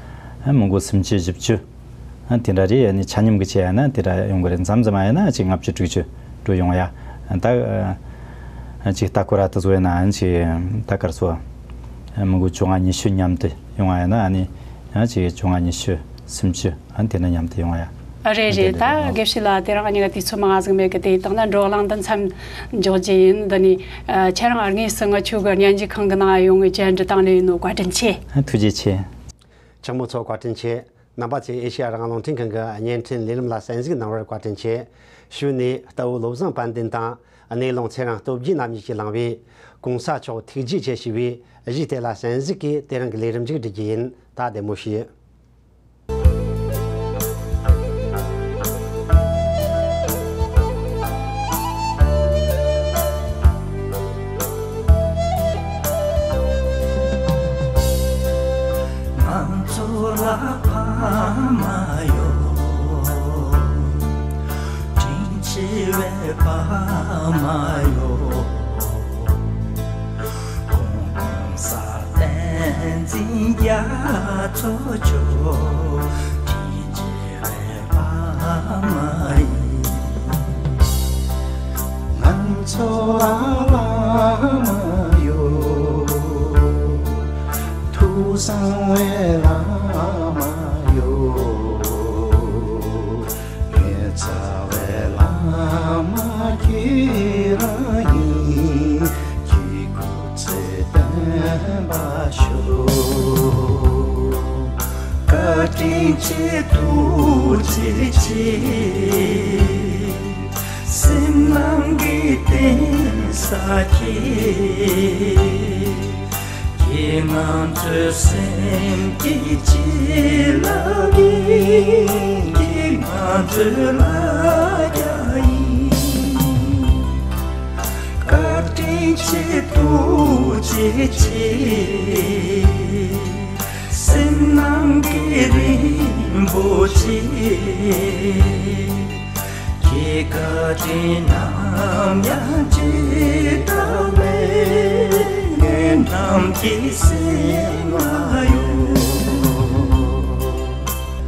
མི་མགོ་སུམ་ཅུ་བཞི་བཅུ། ཨ། དེ་འདྲ་རེད། ཨ་ནི་ཆ་སྙོམས་གི་བྱས་ན་དེ་འདྲ་ཡོང་གི་རེད། མཚམས་མཚམས་ཡིན་ན་ཅིག་ལྔ་བཅུ་དྲུག་ཅུ་འགྲོ་ཡོང་ཡ། ད་ཨ་ཅིག་ལྟ་སྐོར་ར་དེ་ཚོ་ཡིན་ན་ཨ་ཅིག་ད་གར་སོ་མི་མགོ་བཅོ་ལྔ་ཉི་ཤུ་མཉམ་དུ་ཡོང་བ་ཡིན་ན། ཨ་ནི་ཨ་ཅིག་བཅོ་ལྔ་ཉི་ཤུ་སུམ་ཅུ་ཨ་དེ་འདྲ་མཉམ་དུ་ཡོང་བ་ཡ། རེད་རེད། ད་དགེ་བཤེས་ལགས་དེ་རིང་ང་གཉིས་ཀ་དུས་ཚོད་མང་ང་ཟིག་མེད་གི། དེ་ཡིན་དང་ན་བགྲོ་གླེང་འདི་མཚམས་འཇོག་རྒྱུ་ཡིན། འདི་ནས་ཨ་ཁྱེད་རང་དངོས་སུ་ང་ཆོ་གི་སྙན་ཞུ་ཁང་གི་ནང་ཡོང་ངས་བཅར་འདྲི་དང་ལེན་ཡིན་ནོ། བཀའ་དྲིན་ཆེ། ཐུགས་རྗེ་ཆེ། ཆེན་མོ་ཚོ་བཀའ་དྲིན་ཆེ། རྣམ་པ་ཚོས་ཨེ་ཤེ་ཡ་རང་དབང་རླུང་འཕྲིན་ཁང་གི་བརྙན་འཕྲིན་ལས་རིམ་ལ་གསན་གཟིགས་གནང་བར་བཀའ་དྲིན་ཆེ། གཞུག་ནས་རྟ་བོ་བློ་བཟང་དཔལ་ལྡན་དང་གནས་ལུང་ཚེ་རིང་སྟོབས་རྒྱས་རྣམ་གཉིས་ཀྱིས་བླངས་པའི་གོང་ས་མཆོག་ཐུགས་རྗེ་ཆེ་ཞེས་པའི་གཞས་དེ་ལ་གསན་གཟིགས་ཀྱིས་དེ་རིང་གི་ལས་རིམ་མཇུག་སྒྲིལ་རྒྱུ་ཡིན། ད་བདེ་མོ་བྱོས། ང་ཚོ་ལ་ཕ་མ་ཡོད། དྲིན་ཆེ་བའི་ཕ་མ་ཡོད། གོང་གོང་ས་བསྟན་འཛིན་རྒྱ་མཚོ་མཆོག་དྲིན་ཆེ་བའི་ཕ་མ་ཡིན། ང་ཚོ་ལ་བླ་མ་ཡོད། ཐུགས་གསང་བའི་བླ་མ་ཡོད། ངེད་ཚ་བའི་བླ་མ་ཁྱེད་རང་ཡིན། ཁྱེད་སྐུ་ཚེ་བརྟན་པར་ཤོག་བཀའ་དྲིན་ཆེ། ཐུགས་རྗེ་ཆེ། སེམས་ནང་གི་གདན་ས་ཁྱེད། ཁྱེད་ང་ཚོའི་སེམས་ཀྱི་བྱིན་རླབས་ཡིན། ཁྱེད་ང་ཚོའི་ལ་རྒྱ་ཡིན། བཀའ་དྲིན་ཆེ། ཐུགས་རྗེ་ཆེ། སེམས་ནང་གི་རིན་པོ་ཆེ། ཁྱེད་བཀའ་དྲིན་ནམ་ཡང་བརྗེད་ཐབས་མེད། ངེད་རྣམས་ཀྱི་སེམས་ལ་ཡོད།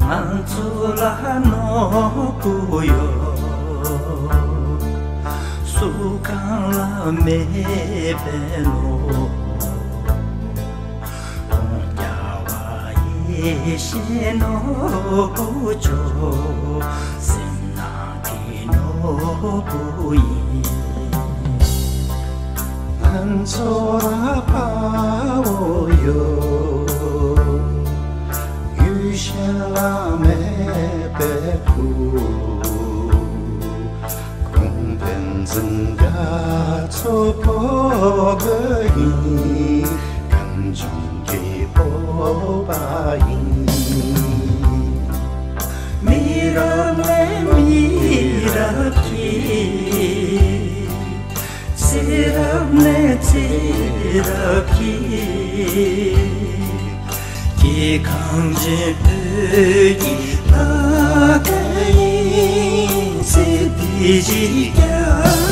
ང་ཚོ་ལ་ནོར་བུ་ཡོད། སུ་གང་ལ་མེད་པའི་ནོར་བུ། ཀུན་ཀྱང་བ་ཡེ་ཤེས་ནོར་བུ་མཆོག་སེམས་ནང་གི་ནོར་བུ་ཡིན། ང་ཚོ་ལ་དཔའ་བོ་ཡོད། ཡུལ་གཞན་ལ་མེད་པའི་སྐུ། གུང་ཐང་འཛིན་རྒྱ་མཚོ་ཕོ་རྒོད་ཡིན། གངས་ལྗོངས་ཀྱི་སྤོབས་པ་ཡིན། མི་རབས་ནས་མི་རབས་ཀྱིས། ཚེ་རབས་ནས་ཚེ་རབས་ཀྱིས། ཀྱེ་གངས་ཅན་བོད་ཀྱི་ལྷ་ ཡིད་ཆེས་ཀྱང་